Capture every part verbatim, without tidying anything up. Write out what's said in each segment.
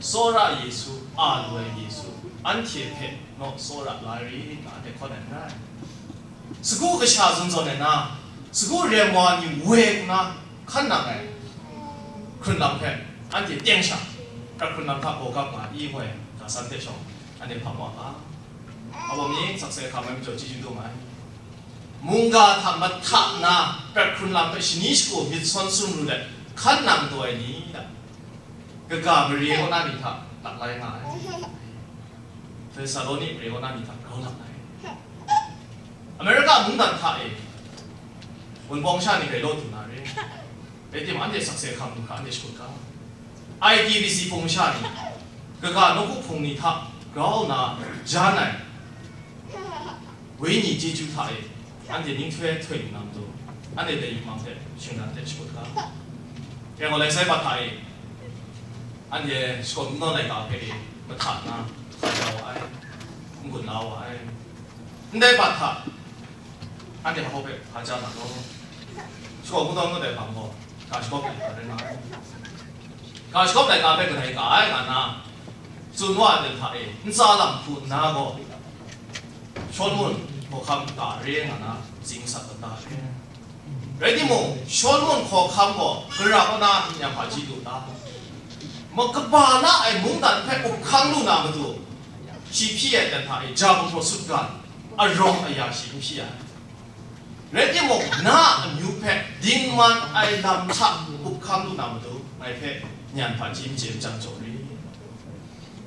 Tsawra Yesu, a lu ai Yesu, anhte hpe naw tsawra la rit nga, anhte hkawn ai n rai. Sagu kasha zawn zawn ai na, sagu rem wa ni we nna hkan nang ai hkrun lam hpe anhte teng sha, prat hkrun lam hta gaw gap nga i, ngu ai ga san hte shawng, anhte hpang wa ga. Awa mying sakse hkam ai majaw chyeju dum ai. Mungga hta mahta na prat hkrun lam hpe shani shagu myit sawn sumru let hkan nang taw ai ni, kaga mare kaw na ni hta laklai nga ai. Thesaloni mare kaw na ni hta grau lap ai. Amerika mungdan hta e wunpawng sha ni grai law du na re. Rai timung, anhte sakse hkam lu hkra anhte shakut ga. I T B C hpung masha ni, kaga nawku hpung ni hta grau nna jan ai Wenyi chyeju hta e, anhte ninghtoi htoi nna matu, anhte dai yupmang hte shingran hte shakut ga. Rai gaw, lai sai bat hta e, anhte shakawn kungdawn laika hpe e mahta nna, hkra ya wa ai, n-gun la wa ai. Ndai bat hta, anhte hpa hpe hpa ja na law. Shakawn kungdawn kanu dai hpang gaw, ga shagawp ai hpa rai nga ai. Ga shagawp laika hpe kadai ka ai nga na, tsun wa ai hta e, ntsa lam hku nna gaw, Shawlumon hkawhkam ka re nga na, zing sat kata re. Rai timung, Shawlumon hkawhkam gaw gara kaw na myi nyan hpaji lu ta? Ma kaba la ai mungdan hpe up hkang lu na matu, shi hpyi ai dan hta e ja gumhpraw sut ga, arawng aya shi n hpyi ai. Rai timung, na a amyu hpe dingman ai lam hta up hkang lu na matu, ngai hpe nyan hpaji machye machyang jaw ri.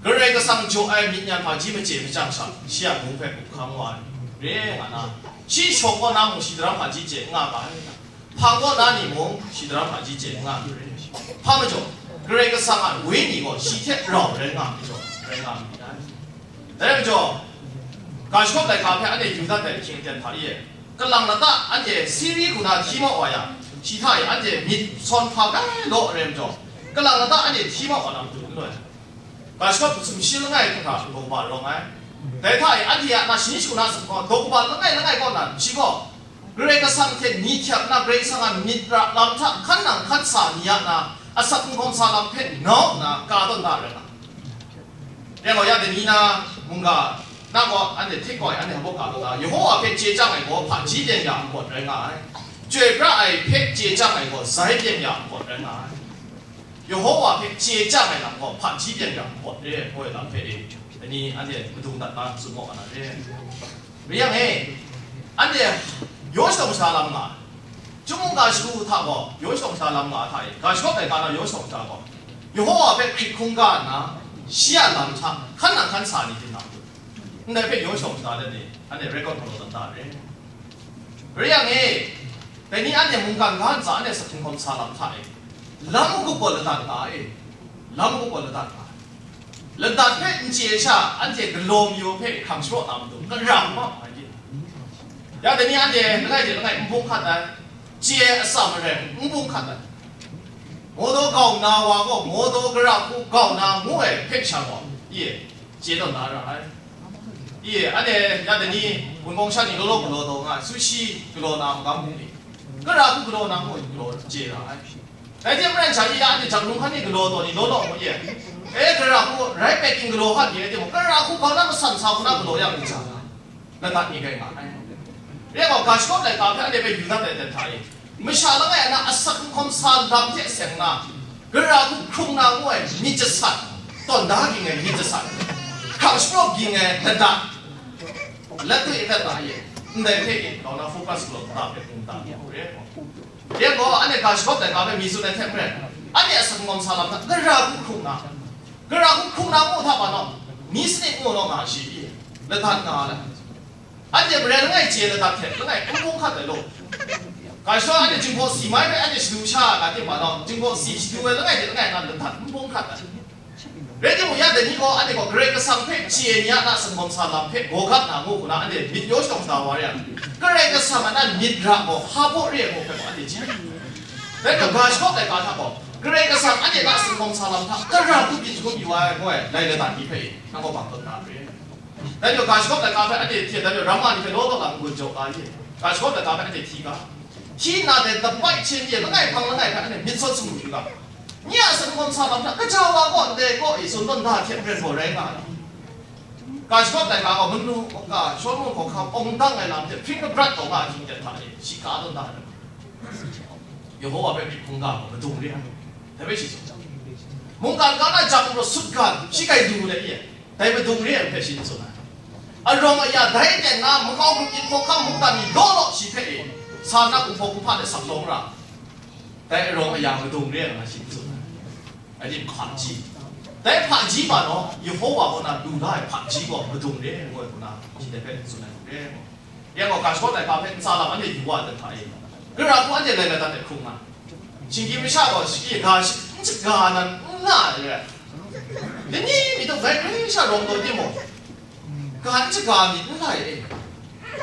Karai Kasang jaw ai myi nyan hpaji machye machyang sha, shi a mung hpe up hkang wa ai, re nga na, shi shawng kaw na mung shi daram hpaji chye n nga ga ai, hpang kaw na ni mung shi daram hpaji chye n nga ai, re. Hpa majaw, Karai Kasang a Wenyi gaw shi hte rau rai nga ai majaw, rai nga ai. Dai majaw, ga shagawp laika hpe anhte yu dat ai ahkying aten hta e, kalang lata anhte Siri hku na hti mat wa yang, shi hta e anhte myit sawn hpa rai law ai rai majaw, kalang lata anhte hti mat wa na matu n loi. Ga shagawp sumshi langai hkra daw ba rawng ai. Dai hta e anhte a na shani shagu na sumhkawng daw ba langai langai kaw na, shi gaw Karai Kasang hte ni hkyap nna, Karai Kasang a myit ra lam hta hkan nang hkan sa ni a na asak n hkawm sa lam hpe nau nna ka tawn da ai rai nga. Rai gaw, ya dai ni na mungga na gaw anhte hte gaw ai, anhte hpa ka tawn da, Yehowa hpe chye chyang ai gaw hpaji byeng ya npawt rai nga ai. Chyoi pra ai hpe chye chyang ai gaw zai byeng ya npawt rai nga ai. Yehowa hpe chye chyang ai lam gaw hpaji byeng ya npawt re ai, ngu ai lam hpe e, dai ni anhte madung dat na tsun maw nga na re. Rai yang e, anhte yaw shadawn masha lam nga ai. Chyum mungga shagu hta gaw yaw shadawn masha lam nga ai hta e, ga shagawp laika na yaw shadawn masha gaw, Yehowa hpe hkrit hkungga nna, shi a lam hta hkan nang hkan sa ni hte na, ndai hpe yaw shadawn masha let ni, anhte record hkawm law dat da re. Rai yang e, dai ni anhte mungkan ga ntsa anhte asak hkungga sa lam hta e, lam magup gaw ladat nga e, lam magup gaw ladat nga e. Ladat hpe n chye ai sha, anhte galaw mayu hpe hkrang shapraw na matu, karang ma ai. Ya dai ni anhte langai hte langai n bung hkat ai, chye ai atsam marai n bung hkat ai. Mawdaw gau na wa gaw, mawdaw gara hku gau na ngu ai hpe sha gaw, i e, chye tawn da ra ai. I e, anhte ya dai ni, wunpawng sha ni law law galaw taw nga ai, sushi galaw na magam hku ni, gara hku galaw na ngu ai galaw chye ra ai. Dai hte maren sha, i ya anhte jahkrung hkan ni galaw taw ni law law ngu ye. E, gara hku rai packing galaw hkan ni rai timung, gara hku hkau na masan sa hku na galaw yang ni hta, ladat ni rai nga ai. Rai gaw, ga shagawp laika hpe anhte hpe yu dat ai dan hta e, masha langai a na asak n hkawm sa lam hte seng na, gara hku hkrung na ngu ai myit jasat, tawn da ging ai myit jasat, hkrang shapraw ging ai ladat, lat doi dat na ye, ndai hpe e, grau na focus galaw da hpe hkungga da ai hku re ai gaw. Rai gaw, anhte ga shagawp laika hpe mi tsun ai hte maren, anhte asak n hkawm sa lam hta, gara hku hkrung na, gara hku hkrung na ngu hta ma naw, mi sanit ngu naw nga shi pyi, ladat nga ai. Anhte maren langai chye ladat hte langai n bung hkat ai law. Ga shadawn anhte Jinghpaw si mai hpe anhte shadu sha ai ga ting ma naw, Jinghpaw si shadu ai langai hte langai nga ladat n bung hkat ai. Rai timung, ya dai ni gaw, anhte gaw Karai Kasang hpe chye ai ni a na sanggawm sa lam hpe gaw gap na ngu hku na, anhte myit yaw shadawn shada wa re ai. Karai Kasang a na myit ra gaw hpa baw re ai gaw hpe gaw anhte chye ai. Dai gaw, ga shagawp laika hta gaw, Karai Kasang anhte na sanggawm sa lam hta, gara hku byin shangun yu ai, ngu ai, lai ladat ni hpe, nang gaw bang tawn na re. Dai gaw, ga shagawp laika hpe anhte hte, dai gaw, ramma ni hpe law law lam n-gun jaw ga ye, ga shagawp laika hpe anhte hti ga. Hti nna dai dapai hten ye langai hpang langai hpe anhte myit sawt sumru yu ga. Nye a singkawm sa lam hta, kaja wa gaw ndai kaw e tsun tawn da hte ren gaw rai nga ai. Ga shagawp laika gaw manu, ga shawnu hkawhkam awng dang ai lam hte hpring kabrat taw nga ai hkying hte hta e, shi ka tawn da ai. Yehowa hpe myit hkungga gaw madung re ai. Dai hpe shi tsun. Mungkan ga na jang rawt sut ga, shi grai du let ye. Dai madung re ai hpe shi n tsun ai. Arawng aya dai ten na makau grup yin hkawhkam mungdan ni law law shi hpe e, sa na kumhpaw kumhpa de sak lawng ra. Dai arawng aya madung re ai nga shi n tsun ai. Ai ni hpaji. Dai hpaji ma naw, Yehowa kaw na lu la ai hpaji gaw madung re ai ngu ai hku na, shi dai hpe tsun ai hku re ai gaw. Ya gaw, ga shawt ai hpa hpe ntsa lam anhte yu wa ai hta e, gara hku anhte lai lai dat ai hkrung nga. Shinggyim masha gaw shaki ga shi n shaga nan n nga ai re. Ni ni mi dawng dai hkrai sha rawng taw timung, ga n shaga myit n lai e.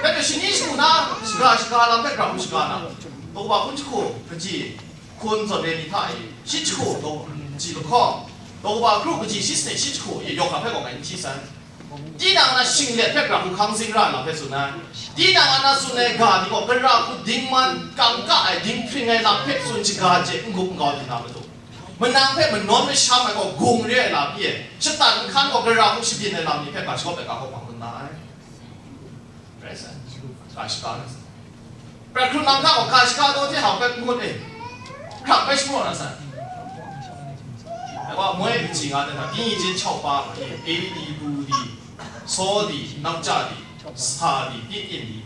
Rai hpe shani shagu na, shaga shaga lam hpe grau shaga na, daw kaba hkun jahku, kaji, hkun zawn re ni hta e, shi jahku, daw, ji lahkawng, daw kaba kru kaji shi sanit shi jahku, e, yawk hkra hpe gaw ngai n hti sai. Tinang na shinglet hpe gara hku hkang zing ra ai lam hpe tsun ai. Tinang a na tsun ai ga ni gaw gara hku dingman, kangka ai, dinghpring ai lam hpe tsun shaga je n gup n kau di na matu. Manang hpe manawn masham ai gaw gung re ai lam pyi e, shatan nhkan gaw gara hku shabyin ai lam ni hpe ga shawt ai ga hkawhkam hkrum na ai. Rai sai. Ga shaka rai sai. Prat hkrun lam hta gaw ga shaka daw hte hkap bai n ngut e. Hkrak bai shapraw na sai. Dai gaw moi kaji nga ai hta, 第一间 chau pa ma e, A D, 不 D, saw di, နောက်ကျ di, sa di, ပြစ်အင် di.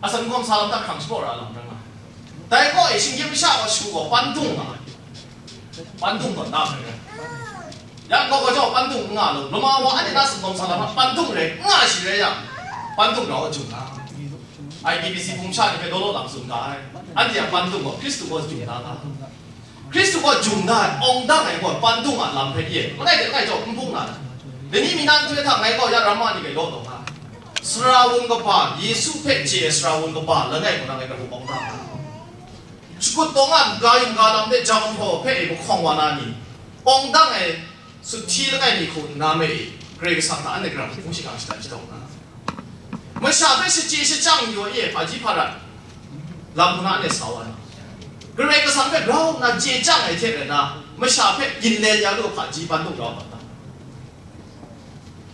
A singkawm sa lam hta hkrang shapraw ra lam rai nga ai. Dai kaw e shinggyim masha gaw shu gaw pandung nga ai. Pandung gaw na hpe rai. Ya gaw gaw jau pandung n nga lu. Lama wa anhte na singkawm sa lam hta pandung rai n nga shi rai yang, pandung rau jung na. I P B C hpung sha ni hpe law law lam tsun ga ai. Anhte a pandung gaw Hkristu gaw jung na ga. Hkristu gaw jung da ai, awng dang ai gaw pandung a lam hpe ye, langai hte langai jau n bung na ai. Dai ni mi na nhtoi hta ngai gaw ya ramma ni grai law taw nga ai. Sara wun kaba, Yesu hpe chye ai sara wun kaba langai kaw na ngai hpe awng dang nga ai. Shakut taw nga ai, ga yu ga lam hte jang hpaw hpe e mahkawng wa na ni, awng dang ai, Suhti langai mi hku nna me e, Karai Kasang hta anhte gara hku shaga shadan shadaw nga. Masha hpe shachye shachyang yu ai e, hpaji hparan lam hku na anhte sa wa na. Karai Kasang hpe grau nna chye chyang ai hte rai nna, masha hpe ginlen ya lu ai hpaji pandung grau ai ta?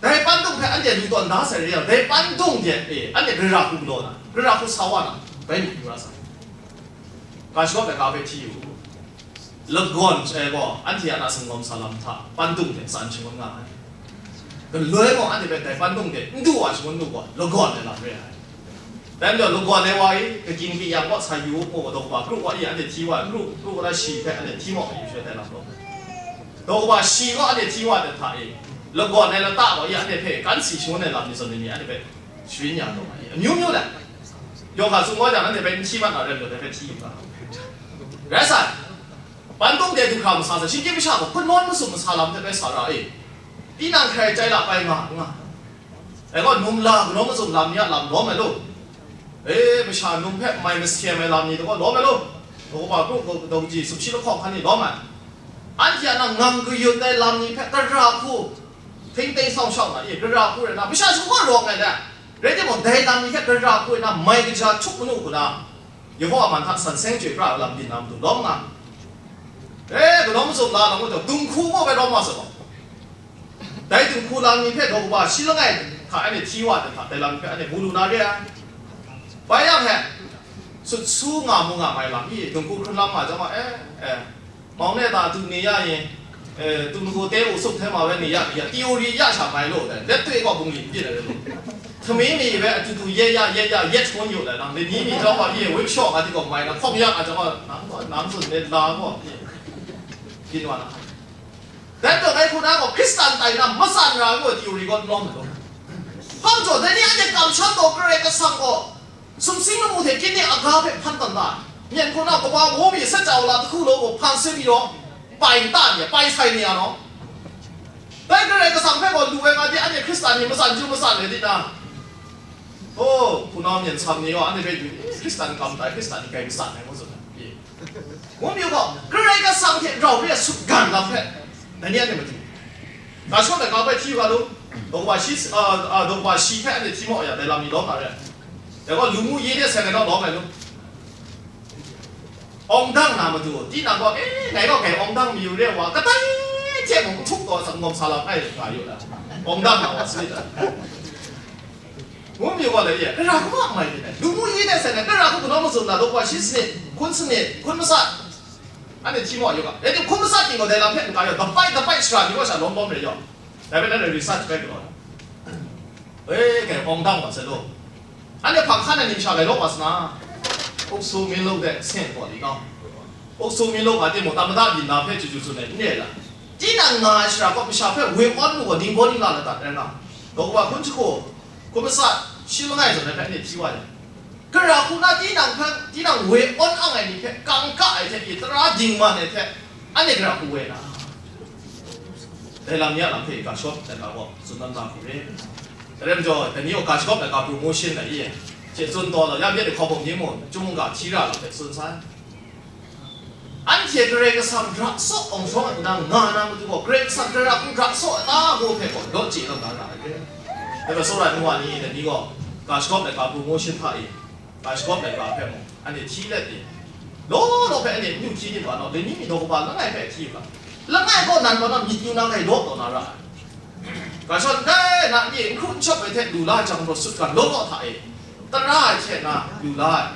Dai pandung hpe anhte lu tawn da sai re yang, dai pandung de e, anhte gara hku galaw na, gara hku sa wa na, bai mi hku ra sa. Ga shagawp ai ga hpe hti yu. Lagawn chyai gaw, anhte a na singkawm sa lam hta, pandung hte tsan shangun nga ai. Galoi gaw, anhte hpe dai pandung hte n du wa shangun lu gaw, lagawn ai lam re ai. Dai majaw, lagawn ai wa e, kagying kayang kaw sa yu u, daw kaba kru wa e, anhte hti wa ai, kru, kru wa na shi hpe anhte hti maw ai, yu shai dai lam law. Daw kaba shi gaw, anhte hti wa ai hta e, lagawn ai lata gaw e, anhte hpe kan si shangun ai lam ni zawn ni, anhte hpe sharin ya taw ai, amyu myu let, yawng hkra tsun gaw jang, anhte hpe n hti mat na rai majaw, dai hpe hti yu ga. Rai sai. Pandung de du hkra masa sai, shinggyim masha gaw hpun nawn masum masa lam hte bai sa ra e. Tinang hkrai chyai la bai nga, nga. Dai gaw, num la, kanaw mazum lam ni a lam lawm ai lu. E, masha num hpe mai masem ai lam ni gaw lawm ai lu. Daw kaba kru, daw, daw kaji, sumshi lahkawng hkan ni lawm ai. Anhte a na ngang kayut ai lam ni hpe gara hku, hpring teng sawng shau na e, gara hku rai na, masha shagu rawng ai le. Rai timung, dai lam ni hpe gara hku rai na, mai kaja htup manu hku na, Yehowa man hta san seng chyoi pra ai lam byin na matu lawm nga. E, kanaw mazum la na ngu jang, dinghku gaw bai lawm wa sa gaw. Dai dinghku lam ni hpe daw kaba shi langai hta anhte hti wa ai hta, dai lam ni hpe anhte mu lu na re ai. Bai yang he, sut su nga mu nga mai lam i, dinghku hkrun lam nga jang gaw, e, e, မောင်နဲ့သာ သူနေရရင်၊ အဲ၊ သူ့ကို တဲအိုစွန့်ခွာမှာပဲ နေရ၊ နေရ၊ theory ရချင်ပါလို့တဲ့၊ လက်တွေ့က ဘုံလီပြည့်တယ်လို့။ သမီးမိဘဲ အတူတူ ရဲရ ရဲရ ရဲချုံညို့တယ်နော်။ နေနီးမီတော့ ပါ ပြည့် workshop အတိတ်က မိုင် ခုံရ အကြောင်း နမ်းစွန်နဲ့ လာ ပေါ့ ပြည့် ပြည့်သွားတာ။ ဒါတော့ အဲ့ခုနက ခရစ်စတန်တိုင်တာ မဆန်ရာကို theory က လုံးမလို့။ ဟုတ်တော့ ဒီနေ့ အဲ့ဒီ ကမ္ဘာ့တော့ ကြဲကဆန်ကို Sumsing lamu hte kyin ni aga hpe hpan tawn da ai. Myen hku na kaba mu mi sat jau la jahku law gaw hpan sin mi law, pai nta ni, pai sai ni a law. Dai Karai Kasang hpe gaw lu ai nga di, anhte Hkristan ni matsan chyu matsan ai di na? O, hpunau myen sam ni gaw anhte hpe yu, Hkristan kam tai, Hkristan ni kai matsan ai, ngu tsun ai. Ngu mi u gaw, Karai Kasang hte rau re ai sutgan lam hpe, dai ni anhte matu. Ga shawt ai ga bai hti yu ga lu, daw kaba shi, a, a, daw kaba shi hpe anhte hti maw ya, dai lam ni lawm na re ai. Dai gaw, lu mu ye de seng ai naw lawm ai lu. Awng dang na matu, tinang gaw, "E, ngai gaw kai awng dang mayu re wa, kadai hte mung n htup taw, asak ngawm sa lam ai," nga yu na. Awng dang na wa sanit a? Ngu mayu gaw lai ye, kara hku a mai ni dai. Lu mu yi dai sai na, kara hku kanaw mazum na, daw wa shi sanit, hkun sanit, hkun masat. Anhte hti maw yu ga. Rai tim, hkun masat ting gaw dai lam hpe n ka yaw, dapai dapai shara ni gaw sha lawm lawm re yaw. Dai hpe nanhte research bai galaw na. E, kai awng dang wa sai law. Anhte hpang hkan ai ni masha gai law wa sa na. Uksu Minluk de Saint Paul i gaw. Uksu Minluk a timung, tamada byin na hpe chyu chyu tsun ai n re la. Tinang nga ai shara gaw masha hpe we awn lu gaw, ningbaw ningla ladat rai nga. Daw wa hkun jahku, hkun masat, shi langai zawn ai hpe anhte hti wa yang, kara hku na tinang hpe, tinang we awn ang ai ni hpe kangka ai hte pyi, tara dingman ai hte anhte kara hku we na? Dai lam ni a lam hpe ga shawp ai ga gaw tsun dan da hku re. Dai rai majaw, dai ni gaw ga shawp ai ga promotion ai i, hte tsun taw la, ya myit ai hkawhpawng ni mung, chyum mungga hti ra lam hpe tsun sai. Anhte Karai Kasang ra saw awng shawng ai nang nga na matu gaw, Karai Kasang dai ra hku ra saw ai ta gaw hpe gaw, law chye taw da ra ai re. Dai gaw, tsawra ai nu wa ni, dai ni gaw, ga shagawp ai ga promotion hta e, ga shagawp ai ga hpe mung, anhte hti let e, law law hpe anhte n yu hti ni ba naw, dai ni mi daw kaba langai hpe hti yu ga, langai gaw nan ba naw myit yu na gai law taw na ra ai. Ga shawng ndai na, nye n hkru n shawp ai hte lu la ai jang gaw, sut ga law law hta e, tara ai hte na lu la ai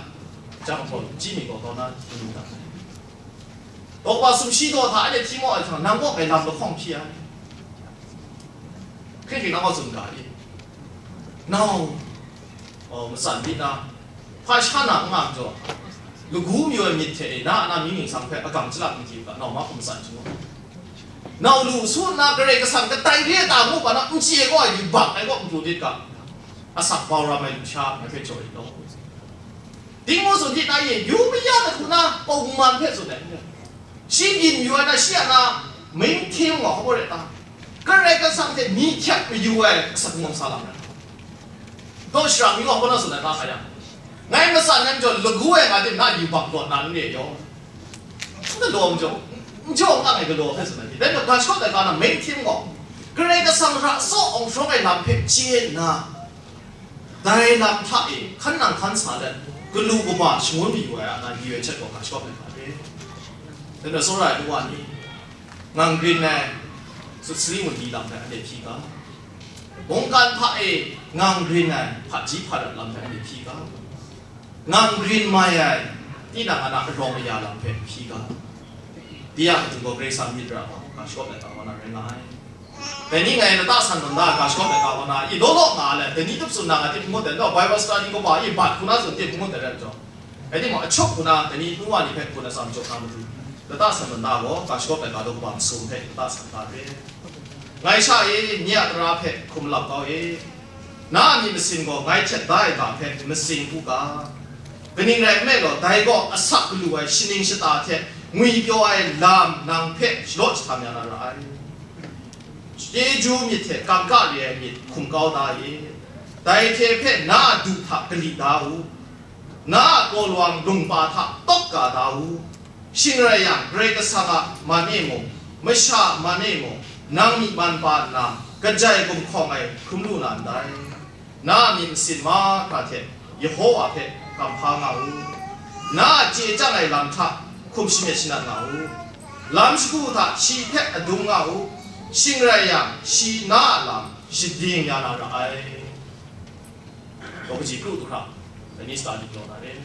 jang gaw, chyi mi gaw kau na lu da ai. Daw kaba sumshi daw hta anhte hti maw ai hta, nang kaw kai lam lahkawng hpyi ai. Hkrit hkrit nang gaw tsun ga i? Nau, o, matsan byin na, hpa sha na n nga majaw, lagu mayu ai myit hte e, na a na amying ningsang hpe agang chyalak n hti u ga, nau mahkum matsan htung u. Nau lu su nna, Karai Kasang kadai re ai ta ngu ga na, n chye gaw ai yubak ai kaw n pru dit ga, asak bau ram ai lusha ngai hpe jaw rit law. Dingmu tsun hti na ye, yu maya ai hku na, kungman hpe tsun ai, shi byin yu ai na, shi a na, meng htim nga hkawm re ta? Karai Kasang hte myi hkyat mayu ai asak ngawm sa lam rai. Daw shara mi wa hkawm na tsun ai ta hka yang, ngai matsan ai majaw, lagu ai nga tim na yubak lawt na n re yaw. N galaw majaw, n jaw n ang ai galaw hpe tsun ai hte, dai majaw, ga shawt ai ga na, meng htim gaw, Karai Kasang ra saw awng shawng ai lam hpe chye nna, dai lam hta e hkan nang hkan sa let, galu kaba shangun mayu ai a na, myu ai hte gaw ga shawt ai ga re. Dai majaw, tsawra ai nu wa ni, ngang grin ai sut sali wunli lam hpe anhte hpyi ga, mungkan hta e ngang grin ai hpaji hpadat lam hpe anhte hpyi ga, ngang grin mai ai tinang a na arawng aya lam hpe hpyi ga, dai a matu gaw Karai Kasang myit ra gaw, ga shagawp ai ga wa na rai nga ai. Dai ni ngai lata san tawn da ai ga shagawp ai ga wa na, i law law nga ai, dai ni tup tsun na nga tim n ngut ai, Bible study kaba i bat hku na tsun tim n ngut ai rai majaw, dai ni mung, achup hku na dai ni nu wa ni hpe hpun atsam jaw na matu, lata san tawn da gaw, ga shagawp ai ga daw kaba masum hpe lata san da re. Ngai sha e, nye a tara hpe hkum lap kau e. Na a myit masin gaw ngai htet da ai ga hpe masing u ga. Kaning rai nme law, dai gaw asak galu ai shaning shata hte ngwipyaw ai lam nang hpe shalaw jahtam ya na ra ai. Chyeju myit hte kangka re ai myit hkum kau da e. Dai hte hpe na a du hta kali da u. Na a kawlawang lungpa hta tawk ka da u. Shing rai yang, Karai Kasang a man e mung, masha a man e mung, nang myi man pa nna, kajai gumhkawng ai hkrum lu na ndai. Na a myit masin mahkra hte Yehova hpe kamhpa nga u. Na a chye chyang ai lam hta hkum shamyet shanat nga u. Lam shagu hta shi hpe adum nga u. Shing rai yang, shi na a lam shading ya na ra ai. Daw kaji kru du hkra, dai ni sa ni jaw na re.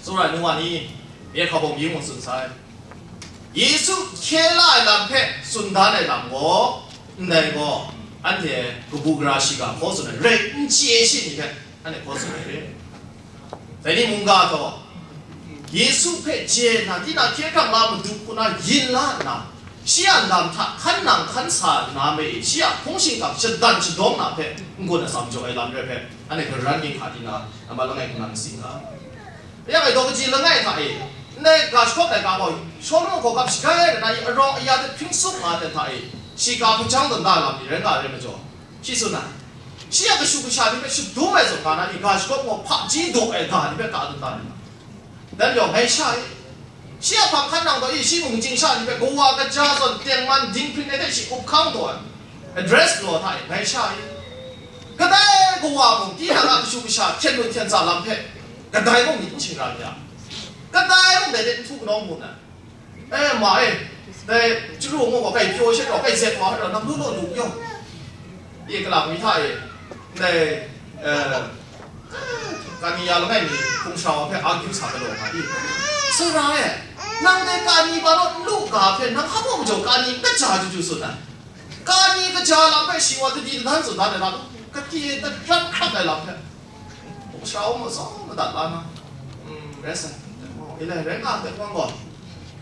Tsawra ai nu wa ni, nye hkabawng yu mu tsun sai. Yesu hkye la ai lam hpe tsun dan ai lam gaw, ndai gaw, anhte kabu gara shiga hkaw tsun ai rai n chye shi ni hpe, anhte hkaw tsun ai re. Dai ni mungga gaw, Yesu hpe chye nna, tinang hkye hkrang la Madu hku na yin la nna, shi a lam hta hkan nang hkan sa nna, mai e shi a hpung shingkang shadan shadawng na hpe n-gun atsam jaw ai lam rai hpe, anhte garan ging hka di na, nambat langai hku na n si nga. Ya ngai daw kaji langai hta e, ndai ga shakawp ai ga gaw, Shawlum a hkawhkam shagai ai na i arawng aya hte hpring tsup nga ai hta e, shi ga hpajang tawn da lam ni rai nga ai rai majaw, shi tsun ai, shi a kashu kasha ni hpe shadum ai zawn ga na i ga shakawp gaw hpaji daw ai ga ni hpe ka tawn da ai. Dan yawng ngai sha i, shi a hpang hkan nang gaw i, shi mung chyingsha ni hpe kawa kaja zawn tengman dinghpring ai hte shi up hkang taw ai, address galaw hta e ngai sha i, kadai kawa mung tinang a kashu kasha hkyen lu hkyen tsa lam hpe kadai mung myit n shingra n ya. Kadai mung dai de n htu kanawng mu na. E, ma e, dai chyaru ngu gaw, kai pyaw shet gaw, kai zet wa, nang lu law lu yaw. Ye kalang mi hta e, ndai, e, kani ya langai mi hpung sha wa hpe argue sa galaw nga i. Sara e, nang dai kani ba law n lu ga hpe, nang hpa mung majaw kani kaja ju ju tsun ai. Kani kaja lam hpe shi wa dadi dadan tsun dan ai lam, kati e dadan hkrat ai lam hpe, hpung sha wa mazaw madat la na, mm, rai sai. Ile, rai nga, dai hpang gaw,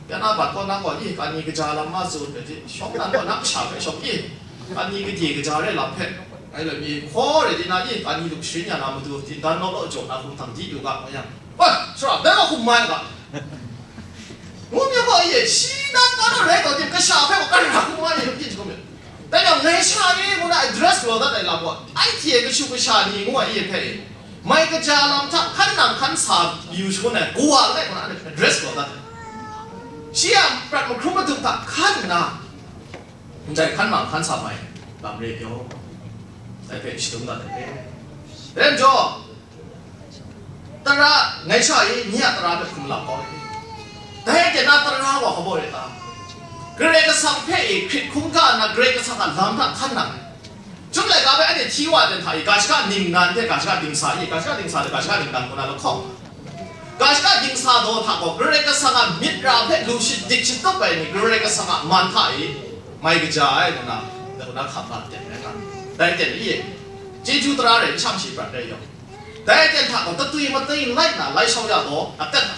ya na bat kaw nang gaw, i, kani kaja lam ma tsun hpe di, shawng dan gaw, nang kasha hpe shawng i, kani kade kaja rai lam hpe, ai loi mi hkaw rai di na, i, kani lup sharin ya na matu, di dan naw law jaw na hkum htang di lu ga, nga yang, oi, sara, dai gaw hkum mai ga, ngu myit gaw, i, shi nang ga naw rai gaw, di kasha hpe gaw, kara hkum mai, i, lup di hkum myit. Dai yang, ngai sha e ngu na address galaw dat ai lam gaw, anhte kashu kasha ni ngu ai e hpe, mai kaja lam hta hkan nang hkan sa yu shangun ai kawa langai hku na address galaw dat ai. Shi a prat mahkrum mahtum hta hkan nna, ndai hkan mang hkan sa mai lam re pyaw, dai hpe shadum dat ai. Dai majaw, tara ngai sha e, nye a tara hpe hkum lam kau ai. Dai hte na tara wa hpa baw re ta? Karai Kasang hpe e hkrit hkungga nna Karai Kasang a lam hta hkan nang ai. Chyum laika hpe anhte hti wa ai hta e, ga shaka ningnan hte ga shaka dingsa e, ga shaka dingsa hte ga shaka ningnan ngu na lahkawng. Ga shaka dingsa daw hta gaw Karai Kasang a myit ra hpe lu shadik shatup ai ni Karai Kasang a man hta e mai kaja ai ngu na, ngu na hkap la ten ai nga. Dai ten e, chyeju tara rai n shang shi prat rai yawng. Dai aten hta gaw tatwi matwi n lai nna lai shau ya gaw, aten a,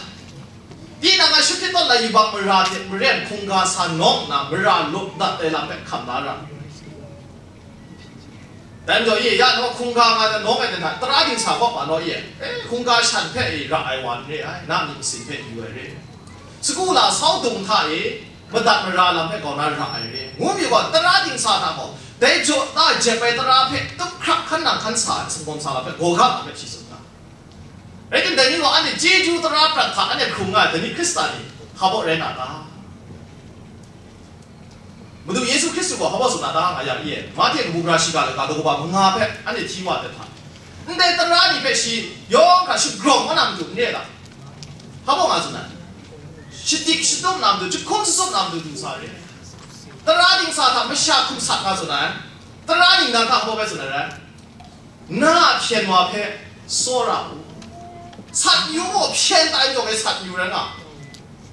tinang a shahpit tawn lai yubak mara hte maren hkungga sa nawng nna mara lup dat ai lam hpe hkam la ra. Dai majaw, ye, ya naw hkungga nga na nawng ai aten hta, tara dingsa kaw pa naw ye, e, hkungga shan hpe e ra ai wa n re ai, na myit masin hpe yu ai re. Sagu la sau dung hta e, madat mara lam hpe grau na ra ai re. Ngu mi gaw, tara dingsa hta gaw, dai jaw ta jep ai tara hpe tup hkrak hkan nang hkan sa ai, sumgawn sa lam hpe gaw ga hpe shi tsun ga. Rai timung, dai ni gaw anhte chyeju tara prat hta anhte hkrung nga ai, dai ni Hkristan ni hpa baw rai na ta? Madu Yesu Hkristu gaw hpa baw tsun na ta nga yang e, Mahte kabu gara shiga laika daw kaba manga hpe anhte hti wa dat hta, ndai tara ni hpe shi yawng hkra shagrawng wa na matu n re ai ta? Hpa baw nga tsun ai? Shadik shatup na matu, jahkum shatup na matu du sa re. Tara dingsa hta masha hkum sat nga tsun ai. Tara ningnan hta hpa baw bai tsun ai rai? Na a hpyen wa hpe tsawra u. Sat yu mu, hpyen tai majaw e sat yu rai nga.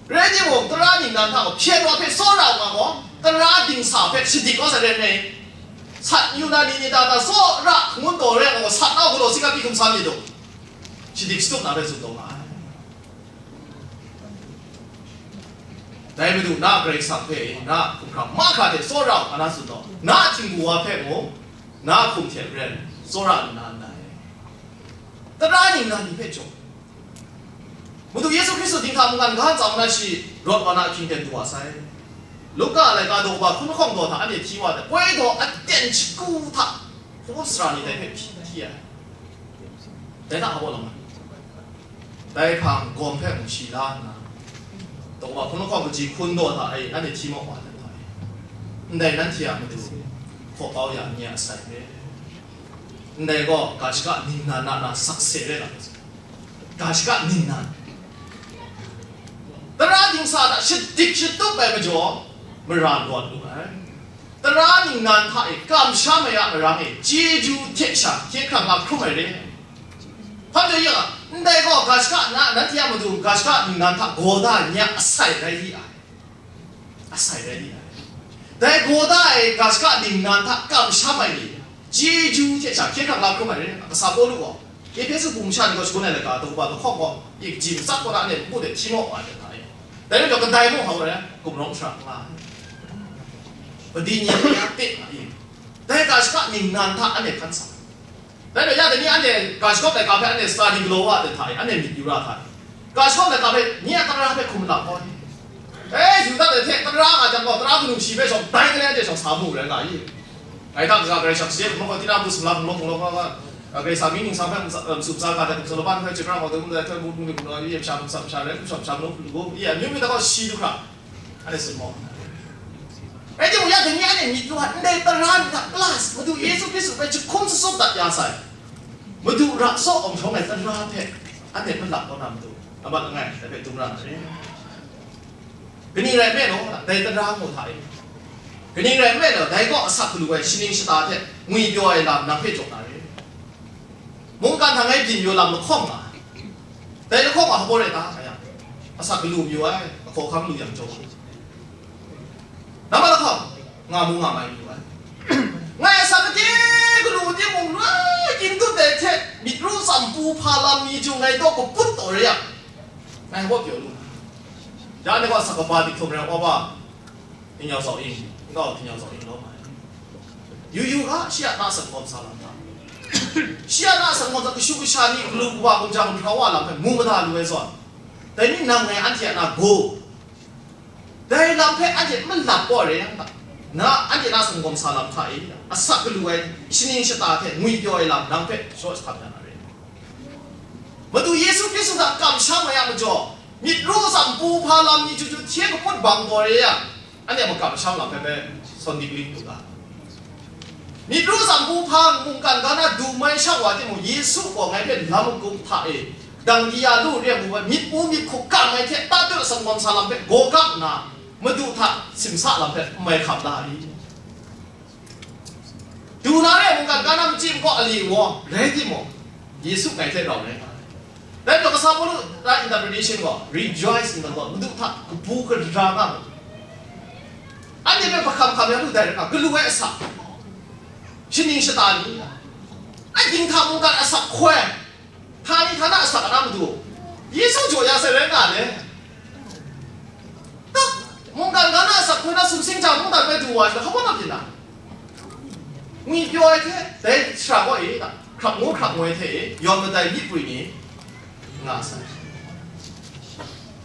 Rai timung, tara ningnan hta gaw hpyen wa hpe tsawra u nga gaw, tara dingsa hpe shadik kau sai rai nme? Sat yu na ni ni ta ta tsawra hkangun taw rai nga gaw, sat nau galaw sing a hpyi hkum sa myit dum. Shadik shatup na hpe tsun taw nga ai. Dai Madu, na a Karai Kasang hpe, na a hkumhkrang mahkra hte tsawra u, nga na tsun taw, na a htingbu wa hpe mung, na a hkum hte maren, tsawra nna ndai. Tara ningnan ni hpe jaw. Madu Yesu Hkristu dinghta mungkan ga ntsa nna shi rawt wa na ahkying ten du wa sai. Luka laika daw kaba hkun lahkawng daw hta anhte hti wa ai, poi daw aten shagu hta hpung sara ni dai hpe hpyi hti ai. Dai hta hpa baw lam ai. Dai hpang gawm hpe mung shi la nna, daw kaba hkun lahkawng kaji hkun daw hta e, anhte hti maw wa ai hta e, ndai nanhte a matu hpaw kau ya nye a sai re. Ndai gaw ga shaka ningnan na na sakse rai lam ai. Ga shaka ningnan. Tara dingsa hta shadik shatup ai majaw, mara lawt lu ai. Tara ningnan hta e kamsham ai a marang e, chyeju hte sha hkye hkrang la hkrum ai re. Hpa majaw ya, ndai gaw ga shaka na, nanhte a matu ga shaka ningnan hta gaw da ai ni a asai rai li ai. Asai rai li ai. Dai gaw da ai ga shaka ningnan hta kamsham ai ni, chyeju hte sha hkye hkrang la hkrum ai re, kasa Pawlu gaw. Ehpesu hpung masha ni gaw shagun ai laika daw kaba lahkawng gaw, i kaji matsat kaw na anhte npu de hti maw wa ai hta e. Dai majaw kadai mung hau ai, gumrawng shara n nga ai. Padi ni a ya te nga i. Dai ga shaka ningnan hta anhte hkan sa. Dai majaw ya dai ni anhte ga shakawp laika hpe anhte study galaw wa ai hta e, anhte myit yu ra hta e. Ga shawng ai ga hpe, nye a tara hpe hkum lam ai. E, Yuda de hte tara nga jang gaw, tara kanu shi hpe shawng, dai gale de shawng sa mu rai nga i. Ngai hta kaga Karai Kasang saje hkum lahkawng, tinang hpung sumla hkum lahkawng, hkum lahkawng, Karai Kasang mying ningsang hpe, um, sumsa ga hte, hkum sumla ban hpe, chyum ra gaw, dai hte, hkum dai hte, mung hkum dai hte, masha hkum sa masha rai, hkum sa masha mung hkum lu, i, amyu myu da gaw shi du hkra, anhte tsun mu. Rai timung, ya dai ni anhte myit yu ai, ndai tara ni hta plus, Madu Yesu Hkristu hpe jahkum shatup dat ya sai. Madu ra tsaw awng shawng ai tara hpe, anhte malap kau na matu. Amat langai, dai hpe dum ra na re. Kaning rai nme law, dai tara mu hta e. Kaning rai nme law, dai gaw asak galu ai shaning shata hte ngwipyaw ai lam nang hpe jaw na re. Mungkan hta ngai byin yaw lam lahkawng nga ai. Dai lahkawng a hpaw rai ta, nga yang, asak galu mayu ai, ahkaw ahkang lu yang jaw. Nambat lahkawng, nga mu nga mai lu ai. Ngai asak gade galu timung, loi gindu dai hte myit ru tsam pu hpa lam mi jung ngai daw kaput taw re yang, ngai hpaw pyaw lu ai. Ya ni gaw asak kaba dik htum rai wa ba, htingnyau zau ing, n gaw htingnyau zau ing lawm ai. Yu yu ga, shi a na sangkawm sa lam hta, shi a na sangkawm sa kashu kasha ni, galu kaba, gumja gumhpraw wa lam hpe mu mada lu ai zawn, dai ni nang ngai anhte a na go, dai lam hpe anhte n malap kaw re yang hta, na anhte na sangkawm sa lam hta e, asak galu ai shaning shata hte ngwipyaw ai lam nang hpe shaw jahtam ya na re. Madu Yesu Hkristu hta kamsham ai a majaw, myit ru tsam pu hpa lam ni chyu chyu hte kaput bang taw re yang, anhte a makamsham lam hpe bai sawn dik lik lu ga. Myit ru tsam pu hpa mungkan ga na du mai shang wa timung, Yesu gaw ngai hpe lam magup hta e dang di ya lu re ai mu ai, myit mu myit hku kam ai hte tatut sangkawm sa lam hpe gaw gap nna, Madu hta simsa lam hpe n mai hkam la ai. Du na re ai mungkan ga na machyi makaw ali wa rai timung, Yesu ngai hte rau rai nga ai. Dai majaw kasa Pawlu na interpretation gaw, "Rejoice in the Lord," Madu hta kabu gara nga mu. Anhte hpe hpa hkam hkam ya lu dai rai nga, galu ai asak, shaning shata ni, a dinghta mungkan asak hkoi, htani htana asak a na madu, Yesu jaw ya sai rai nga le. Tak, mungkan ga na asak hkoi na sumsing hta mungdan bai du wa ai hta, hpa na byin na? Ngwipyaw ai hte dai shara kaw e, hkrap ngu hkrap ngoi hte e, yawn madai myit pwi ni nga sai.